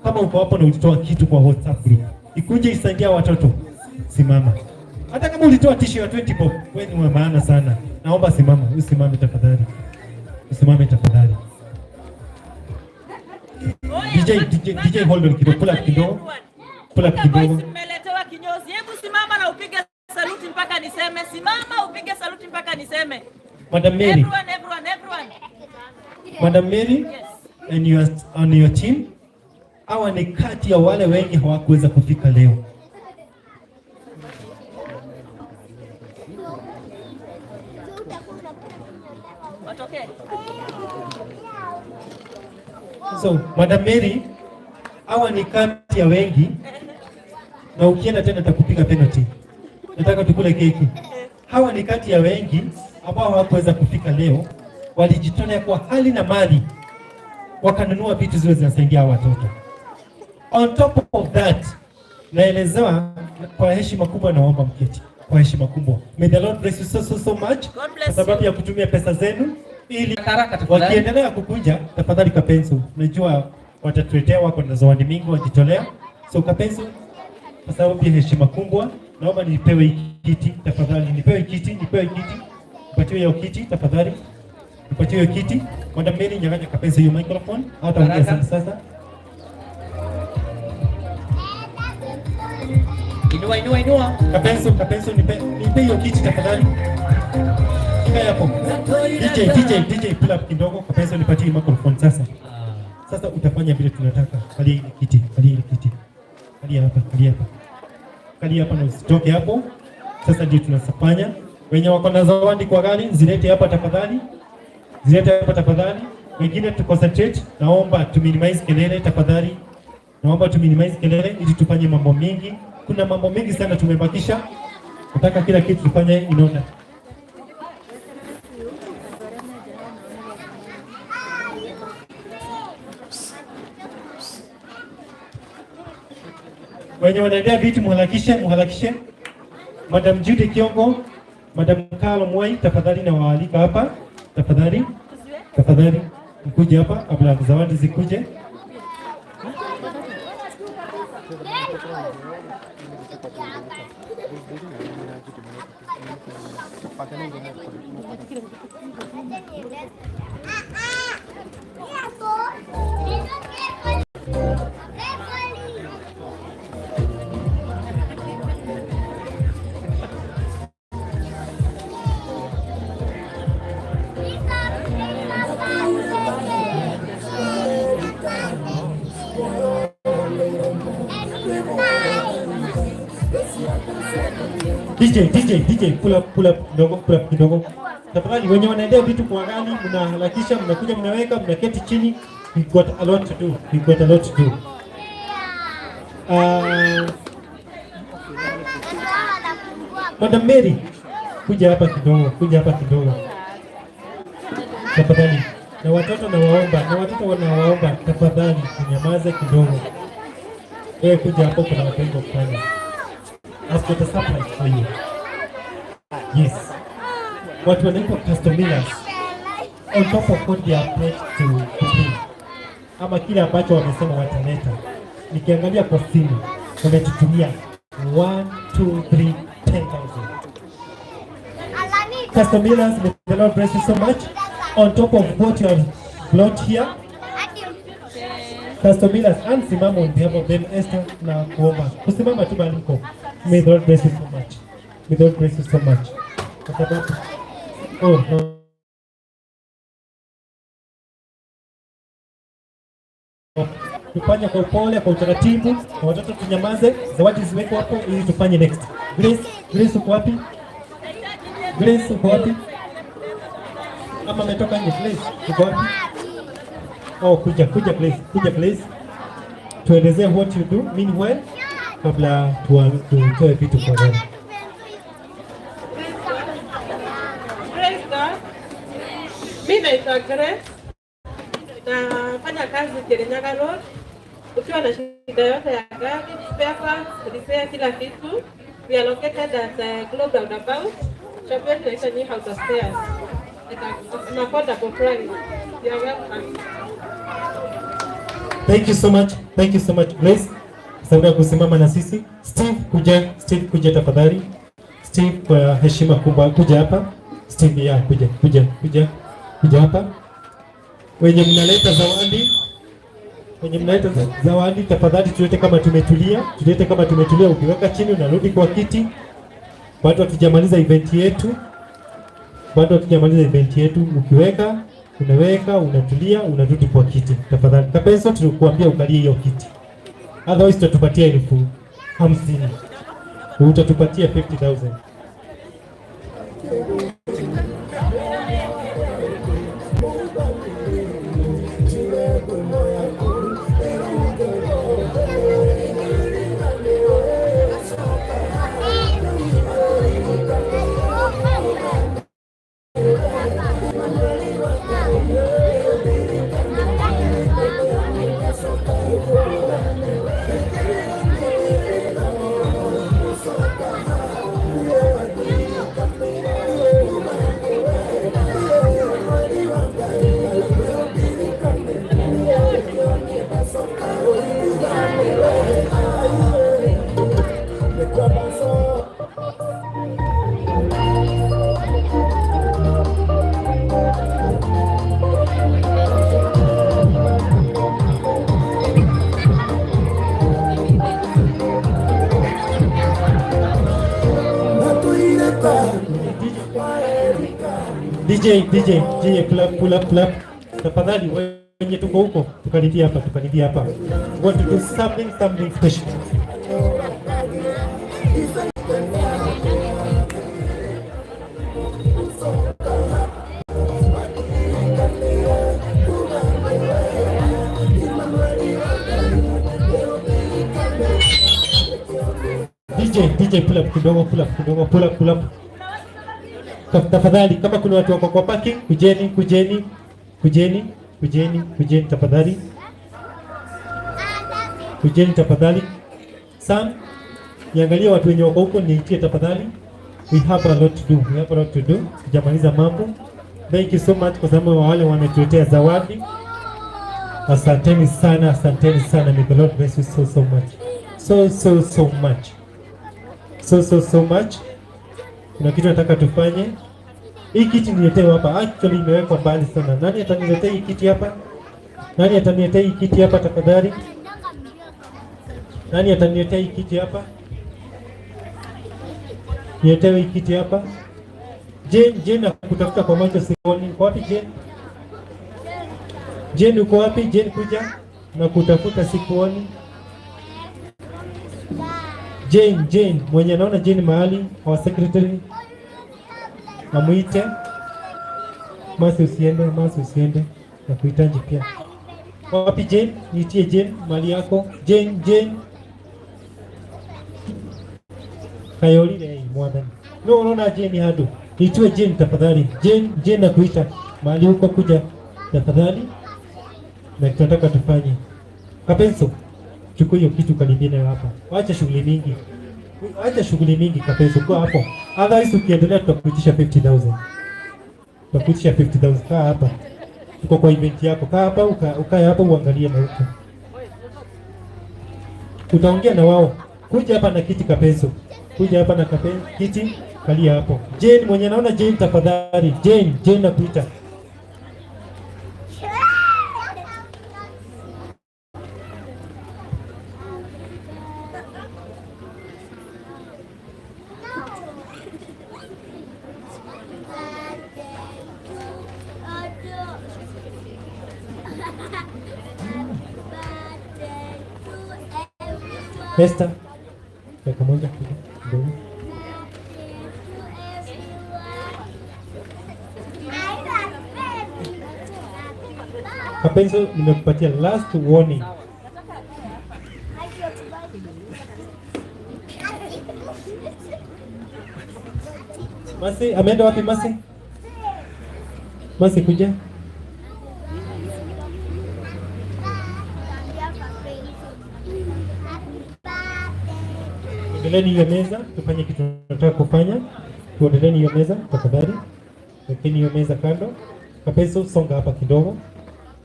Kama uko hapo na ulitoa kitu kwa WhatsApp group, ikuje isaidia watoto, simama. Hata kama ulitoa tissue ya 20 bob, wewe ni wa maana sana. Naomba simama, usimame tafadhali. Usimame tafadhali. DJ, DJ, DJ, hold on kidogo, pull up kidogo. Pull up kidogo. Mmeletewa kinyozi. Hebu simama na upige saluti mpaka niseme. Simama upige saluti mpaka niseme. Madam Mary, Everyone, everyone, everyone. Madam Mary Yes. and your, on your team, hawa ni kati ya wale wengi hawakuweza kufika leo. Watokee. So, Madam Mary, hawa ni kati ya wengi, na ukienda tena takupiga penalty. Nataka tukule keki. Hawa ni kati ya wengi ambao hawakuweza kufika leo, walijitolea kwa hali na mali, wakanunua vitu zile zinasaidia hawa watoto. On top of that, naelezewa kwa heshima kubwa, naomba mketi kwa heshima kubwa. May the Lord bless you so so so much God bless kwa sababu you. ya kutumia pesa zenu ili Haraka tafadhali. wakiendelea kukuja, tafadhali Kapensu, najua watatuletea, wako na zawadi mingi wajitolea. So Kapensu, kwa sababu ya heshima kubwa, naomba nipewe hii kiti tafadhali, nipewe kiti, nipewe kiti, nipatiwe hiyo kiti tafadhali, nipatiwe hiyo kiti. Madam Mary, nyang'anya Kapensu hiyo microphone, hata ongea Haraka. sana sasa. Inua, inua, inua. Kapensu, Kapensu, nipe hiyo kiti tafadhali. Shika hapo. DJ, DJ, DJ, pull up kidogo. Kapensu, nipatie microphone sasa. Sasa utafanya vile tunataka. Kalia ile kiti, kalia ile kiti. Kalia hapa, kalia hapa. Kalia hapa na usitoke hapo. Sasa ndio tunafanya. Wenye wako na zawadi kwa gari zilete hapa tafadhali. Zilete hapa tafadhali. Wengine tu concentrate, naomba tu minimize kelele tafadhali. Naomba tu minimize kelele ili tufanye mambo mingi. Kuna mambo mengi sana tumebakisha. Nataka kila kitu tufanye in order. Wenye wanaendea viti muharakishe, muharakishe. Madam Judy Kiongo, Madam Carlo Mwai, tafadhali na waalika hapa. Tafadhali, tafadhali mkuje hapa kabla zawadi zikuje. DJ, DJ, DJ, pull up kidogo, pull up kidogo. Tafadhali wenye wanaendea vitu kwa gari, mnaharakisha, mnakuja, mnaweka, mnaketi chini. We got a lot to do. We got a lot to do. Madam Mary, kuja hapa kidogo, kuja hapa kidogo. Tafadhali. Na watoto nawaomba, na watoto wanawaomba, tafadhali tunyamaze kidogo. Wewe kuja hapo, kuna watu wengi kufanya. I've got a surprise for you. Yes. Watu wanaitwa customers on top of what they are pledged to bring, ama kile ambacho wamesema wataleta. Nikiangalia kwa simu wametutumia 1 2 3 10,000. Customers, may the Lord bless you so much. On top of what you have brought here, customers, and simama on behalf of them, Esther, na kuomba. Kusimama tu mahali mko. May the Lord bless you so much. May the Lord bless you so much. Kwa sababu, oh, no. Tufanye kwa upole, kwa utaratibu, na watoto tunyamaze, zawadi ziwekwe hapo ili tufanye next. Grace, Grace uko wapi? Grace uko wapi? Ama ametoka nje? Grace uko wapi? Oh, kuja, kuja Grace, kuja Grace. Tuelezee what you do meanwhile kabla tutoe vitu kwa gari. Praise God. Mi naitwa Grace. Nafanya kazi Kirinyaga Road. Ukiwa na shida yote ya gari, spare parts, repair, kila kitu. We are located at Globe Roundabout. Shop yetu inaitwa New House of Stairs. At an affordable price. You are welcome. Thank you so much. Thank you so much, Grace. Sababu ya kusimama na sisi. Steve kuja, Steve kuja tafadhali. Steve, kwa heshima kubwa kuja hapa. Steve ya kuja, kuja, kuja. Kuja hapa. Wenye mnaleta zawadi, wenye mnaleta zawadi tafadhali tulete kama tumetulia, tulete kama tumetulia. Ukiweka chini unarudi kwa kiti. Bado hatujamaliza event yetu. Bado hatujamaliza event yetu. Ukiweka, unaweka, unatulia, unarudi kwa kiti. Tafadhali. Kapenso tulikuambia ukalie hiyo kiti. Otherwise tutatupatia 50,000. Utatupatia 50,000. DJ, DJ, DJ, pull up, pull up, pull up. Tafadhali wenye tuko huko, tukaribia hapa, tukaribia hapa. We want to do something, something special. DJ, DJ, pull up kidogo, pull up kidogo, pull up, pull up. Tafadhali kama kuna watu wako kwa parking, kujeni, kujeni, kujeni, kujeni, kujeni tafadhali. Kujeni tafadhali. Sam, niangalie watu wenye wako huko niitie tafadhali. We have a lot to do. We have a lot to do. Tujamaliza mambo. Thank you so much kwa sababu wale wametuletea zawadi. Asanteni sana, asanteni sana. May the Lord bless you so so much. so so so much, so so so much. Kuna kitu nataka tufanye. Hii kiti niletee hapa. Actually imewekwa mbali sana. Nani ataniletea hii kiti hapa? Nani ataniletea hii kiti hapa tafadhali? Nani ataniletea hii kiti hapa? Niletewe hii kiti hapa. Jane, Jane nakutafuta kwa macho sioni. Uko wapi Jane? Jane uko wapi? Jane kuja. Nakutafuta sikuoni. Jane, Jane, mwenye anaona Jane mahali, our secretary amuite. Masi usiende, Masi usiende. Nakuhitaji pia. Wapi Jane? Niitie Jane, mali yako. Jane, Jane. Kayolile hii mwathani. No, unaona Jane hadu. Niitue Jane tafadhali. Jane, Jane nakuita. Mahali huko kuja tafadhali. Na tunataka tufanye. Kapenso, chukua hiyo kitu karibia nayo hapa. Wacha shughuli mingi. Wacha shughuli mingi Kapenso, kwa hapo. Otherwise ukiendelea tutakuitisha 50,000. Tutakuitisha 50,000. Kaa hapa. Tuko kwa event yako. Kaa hapa ukae hapa uangalie na huko. Utaongea na wao. Kuja hapa na kiti Kapenso. Kuja hapa na kiti, kalia hapo. Jane, mwenye naona Jane tafadhali. Jane, Jane nakuita. Esther, dakika moja kidogo. Kapenso, nimekupatia last warning. Masi, ameenda wapi Masi? Masi kuja. Endeleeni hiyo meza, tufanye kitu tunataka kufanya. Tuendeleni hiyo meza tafadhali. Wekeni hiyo meza kando. Kapenso, songa hapa kidogo.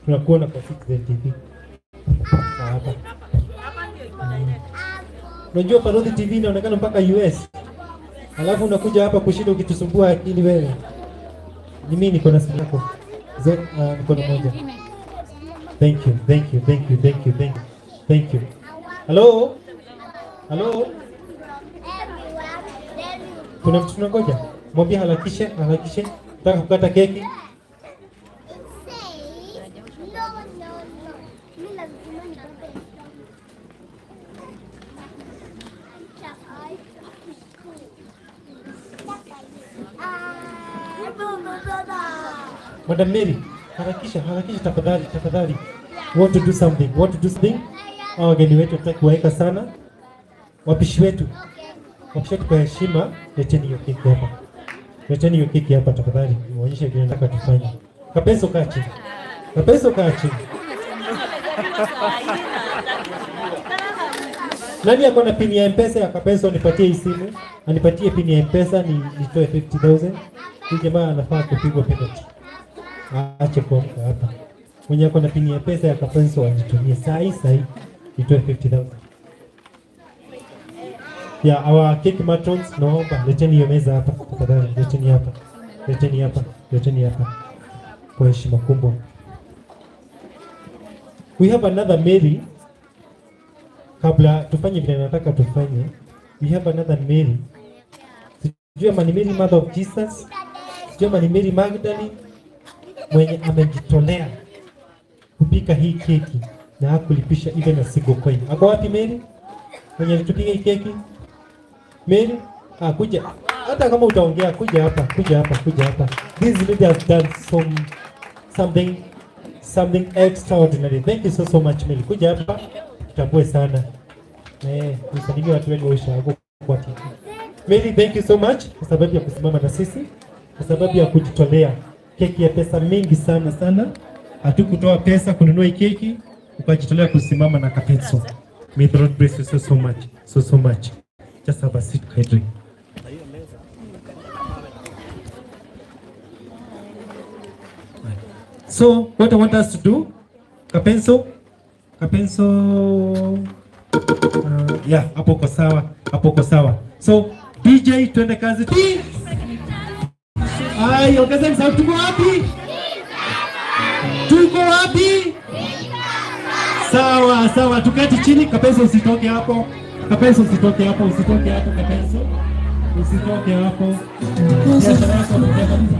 Tunakuona kwa Citizen TV. Hapa. Unajua Parothi TV inaonekana mpaka US. Alafu unakuja hapa kushinda ukitusumbua akili wewe. Ni mimi niko na simu yako. Niko na moja. Thank you, thank you, thank you, thank you, thank you. Thank you. Hello? Hello? Kuna mtu tunangoja? Mwambie harakishe, harakishe. Nataka kukata keki. Madam Mary, harakisha, harakisha tafadhali, tafadhali. Want to do something, want to do something. Hawa wageni wetu hatutaki kuwaeka sana. Wapishi wetu. Wapishi wetu kwa heshima, leteni hiyo keki hapa. Leteni hiyo keki hapa tafadhali. Niwaonyeshe vile nataka tufanye. Kapenso kaa chini. Kapenso kaa chini. Nani ako na pin ya M-Pesa ya Kapenso nipatie hii simu? Anipatie pin ya M-Pesa nitoe 50,000. Huyu jamaa anafaa kupigwa penalty. Aache kuamka hapa. Mwenye ako na pin ya M-Pesa ya Kapenso anitumie saa hii saa hii nitoe 50,000. Yeah, our cake matrons, naomba leteni hiyo meza hapa tafadhali, leteni hapa. Leteni hapa, leteni hapa. Kwa heshima kubwa. We have another Mary. Kabla tufanye vile nataka tufanye, we have another Mary. Sijui ama ni Mary Mother of Jesus, sijui ama ni Mary Magdalene mwenye amejitolea kupika hii keki na hakulipisha even a single coin. Ako wapi Mary? Mwenye alitupiga hii keki? Mary? Ah, kuja. Hata kama utaongea, kuja hapa, kuja hapa, kuja hapa. This lady has done something extraordinary. Thank you so so much Mary. Kuja hapa, tutambue sana. Usalimie watu wengi wa ushago kwa TV. Mary, thank you so much kwa sababu ya kusimama na sisi, kwa sababu ya kujitolea. Keki ya pesa mingi sana sana. Hatukutoa pesa kununua hii keki, ukajitolea kusimama na Kapenso. May the Lord bless you so so much, so so much. Just have a seat kindly. So, what I want us to do, Kapenso, Kapenso, Yeah, hapo uko sawa, hapo uko sawa. So DJ, twende kazi. Ai, ongezeni sauti. Tuko wapi? Tuko wapi? Sawa sawa, tuketi chini. Kapenso, usitoke hapo. Kapenso, usitoke hapo, usitoke hapo Kapenso, usitoke hapo. Biashara yako ni kabisa.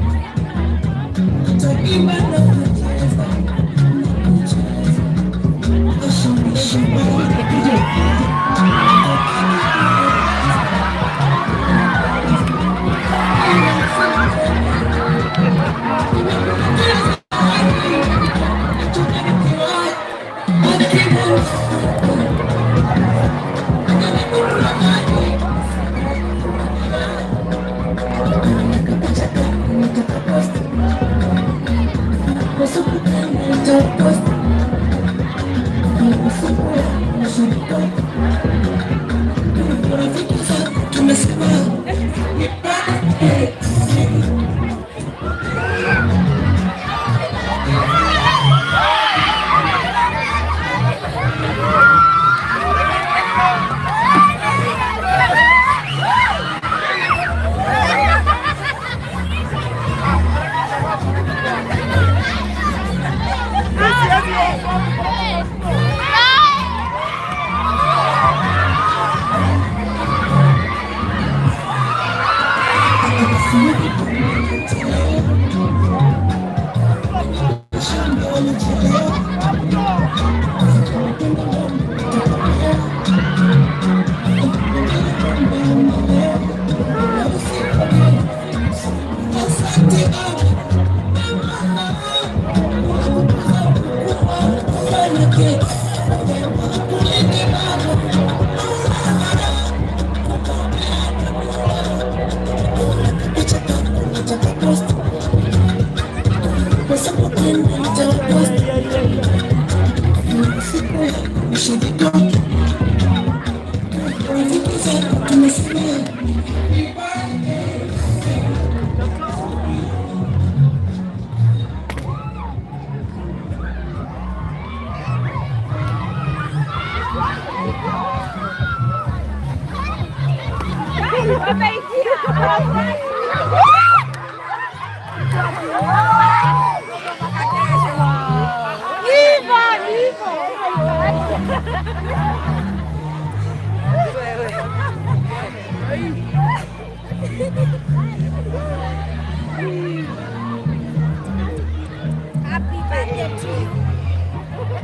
Happy birthday to you.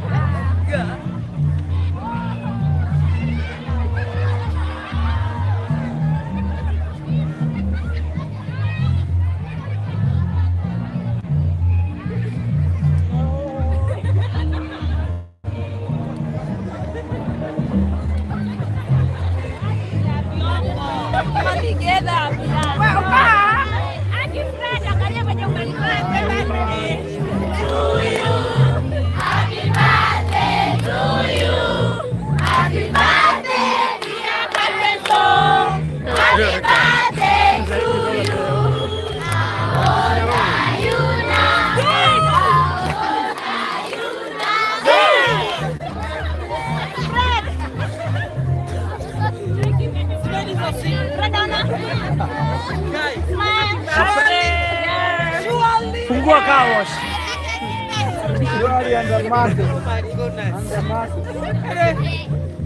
Fungua car wash.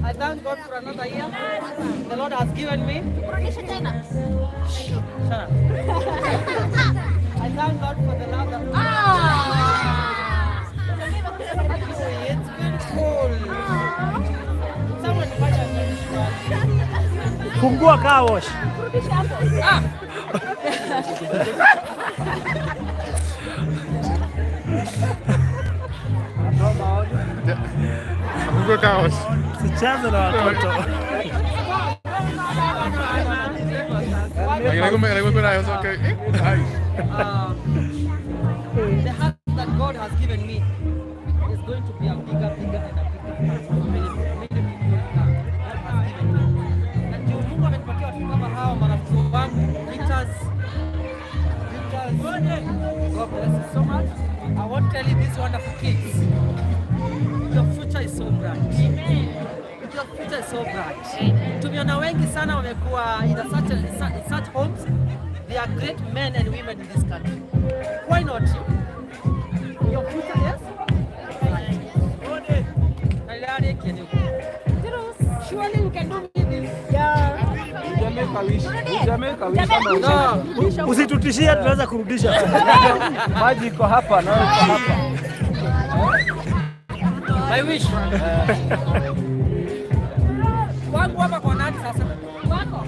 I thank God for another year the Lord has given me. Shut up. I thank God for the love that It's been cool. Someone fanya Fungua car wash. Ah. Fungua car wash. Sicheze na watoto. The heart that God has given me is going to be a bigger, bigger, and a bigger heart for many, many people that God has given me. Na ndio Mungu amenipatia watu kama hawa marafiki wangu, Victors, Victors, God bless you so much. I won't tell you these wonderful kids. Your future is so bright. Amen. Your future is so bright. Tumeona wengi sana wamekuwa in such homes. They are great men and women in this country. Why not you? Your future is bright. Surely you can do me this. Yeah. No. Usitutishie, tunaweza kurudisha. Maji iko hapa na wewe uko hapa. My wish. Wangu hapa kwa nani sasa? Wako.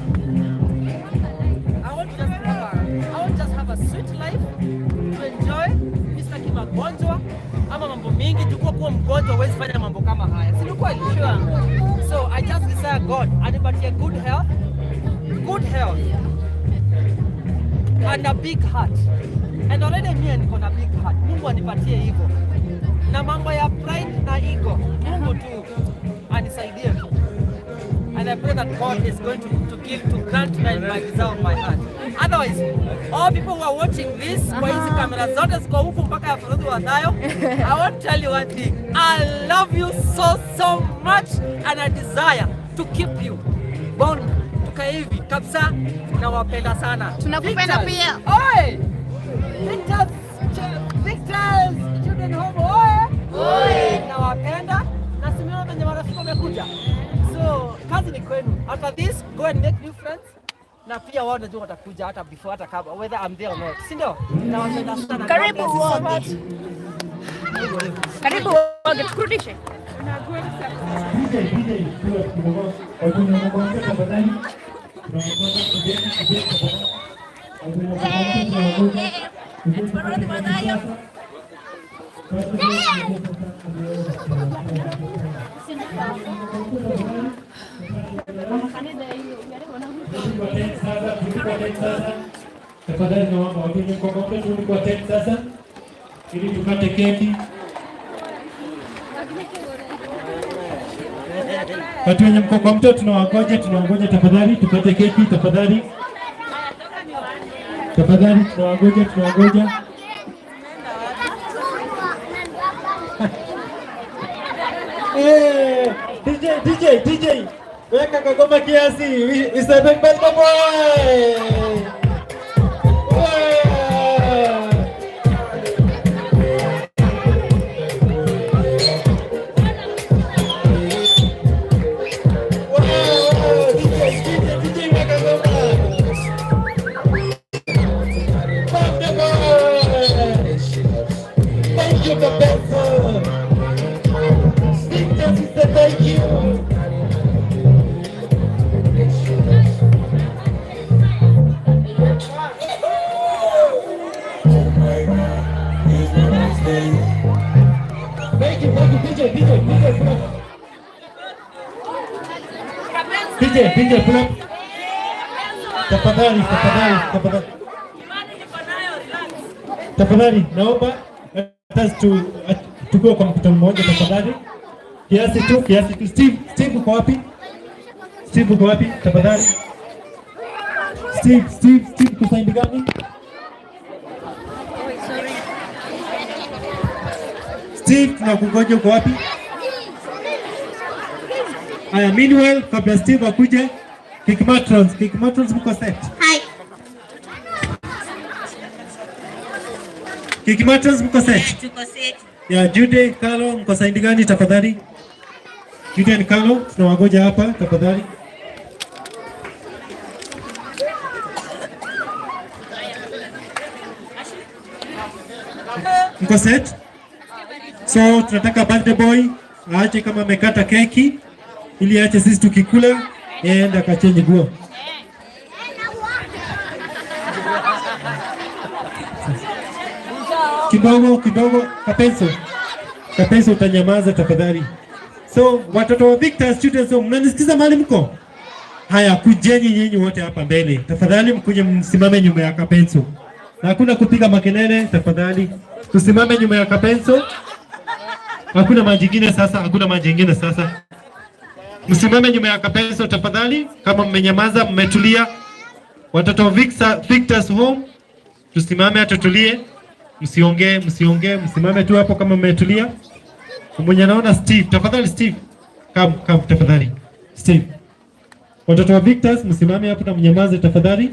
I want just have a sweet life to enjoy. Mimi sitaki magonjwa ama mambo mingi. Tukua kuwa mgonjwa huwezi fanya mambo kama haya. Si ni kweli? Sure. So I just desire God anipatie good health and a big heart. And already mimi niko na big heart. Mungu anipatie hivyo. Na mambo ya pride na ego, Mungu tu anisaidie tu. And I pray that God is going to grant my desire of my heart. Otherwise, all people who are watching this, kwa hizi kamera zote ziko huku mpaka ya Farodhi Wathayo, I want to tell you one thing. I love you so, so much and I desire to keep you bond. Tukae hivi kabisa, nawapenda sana. Tunakupenda Victors. Pia. Oi! Victors, Victors, Children Home, oye! Oye! Nawapenda na simeona venye marafiki wamekuja. So kazi ni kwenu. After this, go and make new friends. Na pia wao najua watakuja hata before, hata kabla, whether I'm there or not. Si ndio? Nawapenda sana. Karibu God bless you so wote. much. Karibu woge, tukurudishe. DJ, DJ, kidogo, watu wanakuambia tafadhali. Tunawaomba kujeni, kujeni tafadhali. Watu wanakuambia tunawaomba. Kujeni sasa, turudi kwa tent sasa. Tafadhali naomba watu wenye mkokoto turudi kwa tent sasa ili tukate keki. Watu wenye mkokomto tunawangoja, tunawangoja tafadhali, tukate keki tafadhali. Tafadhali tunawangoja, tunawangoja. Eh, DJ, DJ, DJ, weka kagoma kiasi. We celebrate birthday boy. Wow. Wow, DJ, DJ, DJ, weka ngoma. Birthday boy. Thank you, the best. Victor, sister, thank you. Thank you, thank you, DJ, DJ, DJ, pull up. DJ, DJ, pull up. Tafadhali, tafadhali, tafadhali. Tafadhali, naomba hata tukue kwa mkutano mmoja tafadhali. Kiasi tu, kiasi tu. Steve, Steve uko wapi? Steve uko wapi? Tafadhali. Steve, Steve, Steve uko side gani? Steve, tunakungoja, uko wapi? Aya, meanwhile, kabla Steve akuje, Kick Matrons, Kick Matrons mko set? Hi. Kick Matrons mko set? Tuko set. Ya Jude, Carlo, mko side gani tafadhali? Jude and Carlo, tunawangoja hapa tafadhali. Mko set? So tunataka birthday boy aache kama amekata keki ili aache sisi tukikula, yeye aende akachange nguo. Kidogo kidogo, Kapenso. Kapenso utanyamaza tafadhali. So watoto wa Victor Students Home, mnanisikiza mahali mko? Haya, kujeni nyinyi wote hapa mbele. Tafadhali mkuje msimame nyuma ya Kapenso. Na hakuna kupiga makelele tafadhali. Tusimame nyuma ya Kapenso. Hakuna maji ingine sasa, hakuna maji ingine sasa. Msimame nyuma ya Kapenso tafadhali. Kama mmenyamaza, mmetulia. Watoto wa Victor's Home, tusimame tutulie. Msiongee, msiongee, msimame tu hapo kama mmetulia. Mwenye anaona Steve, tafadhali Steve. Come, come tafadhali. Steve. Watoto wa Victors, msimame hapo na mnyamaze tafadhali,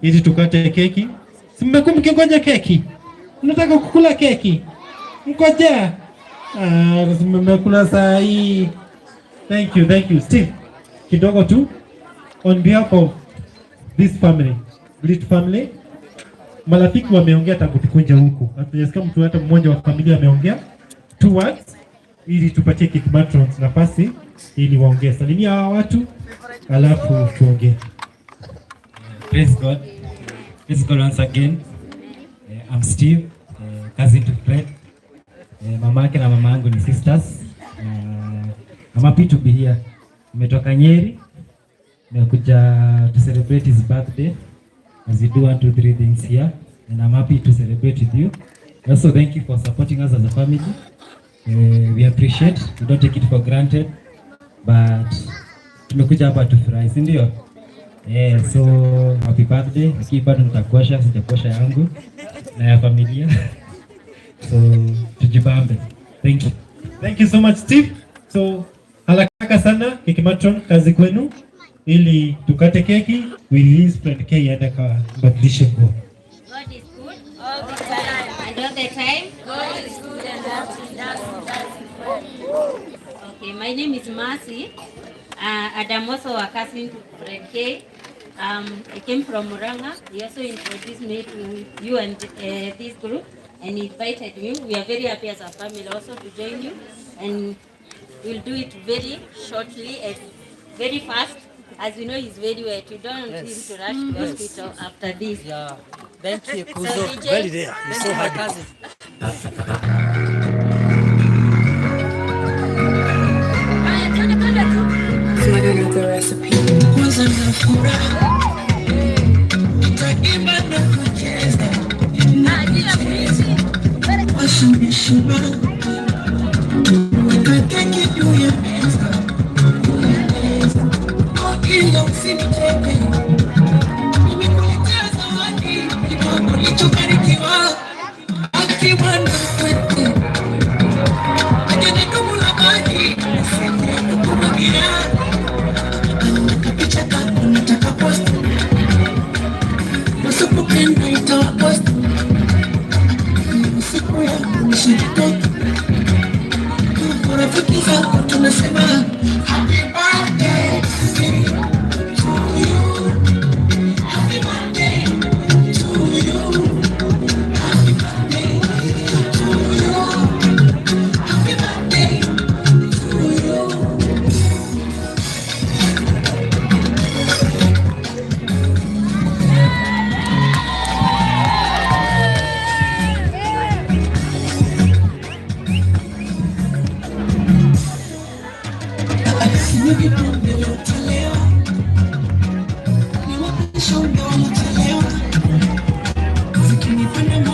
ili tukate keki. Si mmekuwa mkingoja keki? Mnataka kukula keki? Mkojea? Ah, mmekula saa hii. Thank you, thank you. Steve, kidogo tu, on behalf of this family, Great family, marafiki wameongea tangu tukunja huku. Hatujasikia mtu hata mmoja wa familia ameongea. Two words ili tupatie Cake Matrons nafasi ili waongee. Salimia hawa watu alafu tuongee. Praise God. Praise God once again. I'm Steve, cousin to Fred. Mama yake na mama yangu ni sisters. I'm happy to be here. Nimetoka Nyeri. Nimekuja to celebrate his birthday, as we do one, two, three things here. And I'm happy to celebrate with you. Also, thank you for supporting us as a family. We appreciate. We don't take it for granted. But tumekuja hapa tufurahi, si ndio? Yeah, so happy birthday. Lakini bado nitakuosha, sijakuosha yangu na ya familia. So tujibambe. Thank you. Thank you so much, Steve. So haraka sana, Cake Matron, kazi kwenu ili tukate keki, we release Fred K aende akabadilishe nguo. God is good all the time. And all the time, God is good and that is Okay, my name is Mercy. And I'm also a cousin to Fred K. I came from Murang'a. He also introduced me to you and this group and invited me. We are very happy as a family also to join you. And we'll do it very shortly and very fast. As we know, he's very wet. We don't want him to rush to hospital after this. Yeah. Thank you, So, Kuzo. DJ, Very rare. It's so My hard. Cousin. Figuring out the recipe. Kwanza na furaha, nitaimba na kucheza na kucheza, washa mishumaa, weka keki juu ya meza, ila usinicheke, nimekuletea zawadi kidogo ulichobarikiwa, akiwa na pete, aja na dumu la maji, nisije kukumwagia. Picha kako nataka post, usipopenda itawa post, siku yako nisherehekee, rafiki zako tunasema happy birthday to you, happy birthday to you, happy birthday to you, happy birthday to you. Sinywi pombe leo, utalewa. Niwape shoga wanachelewa. Zikinipanda.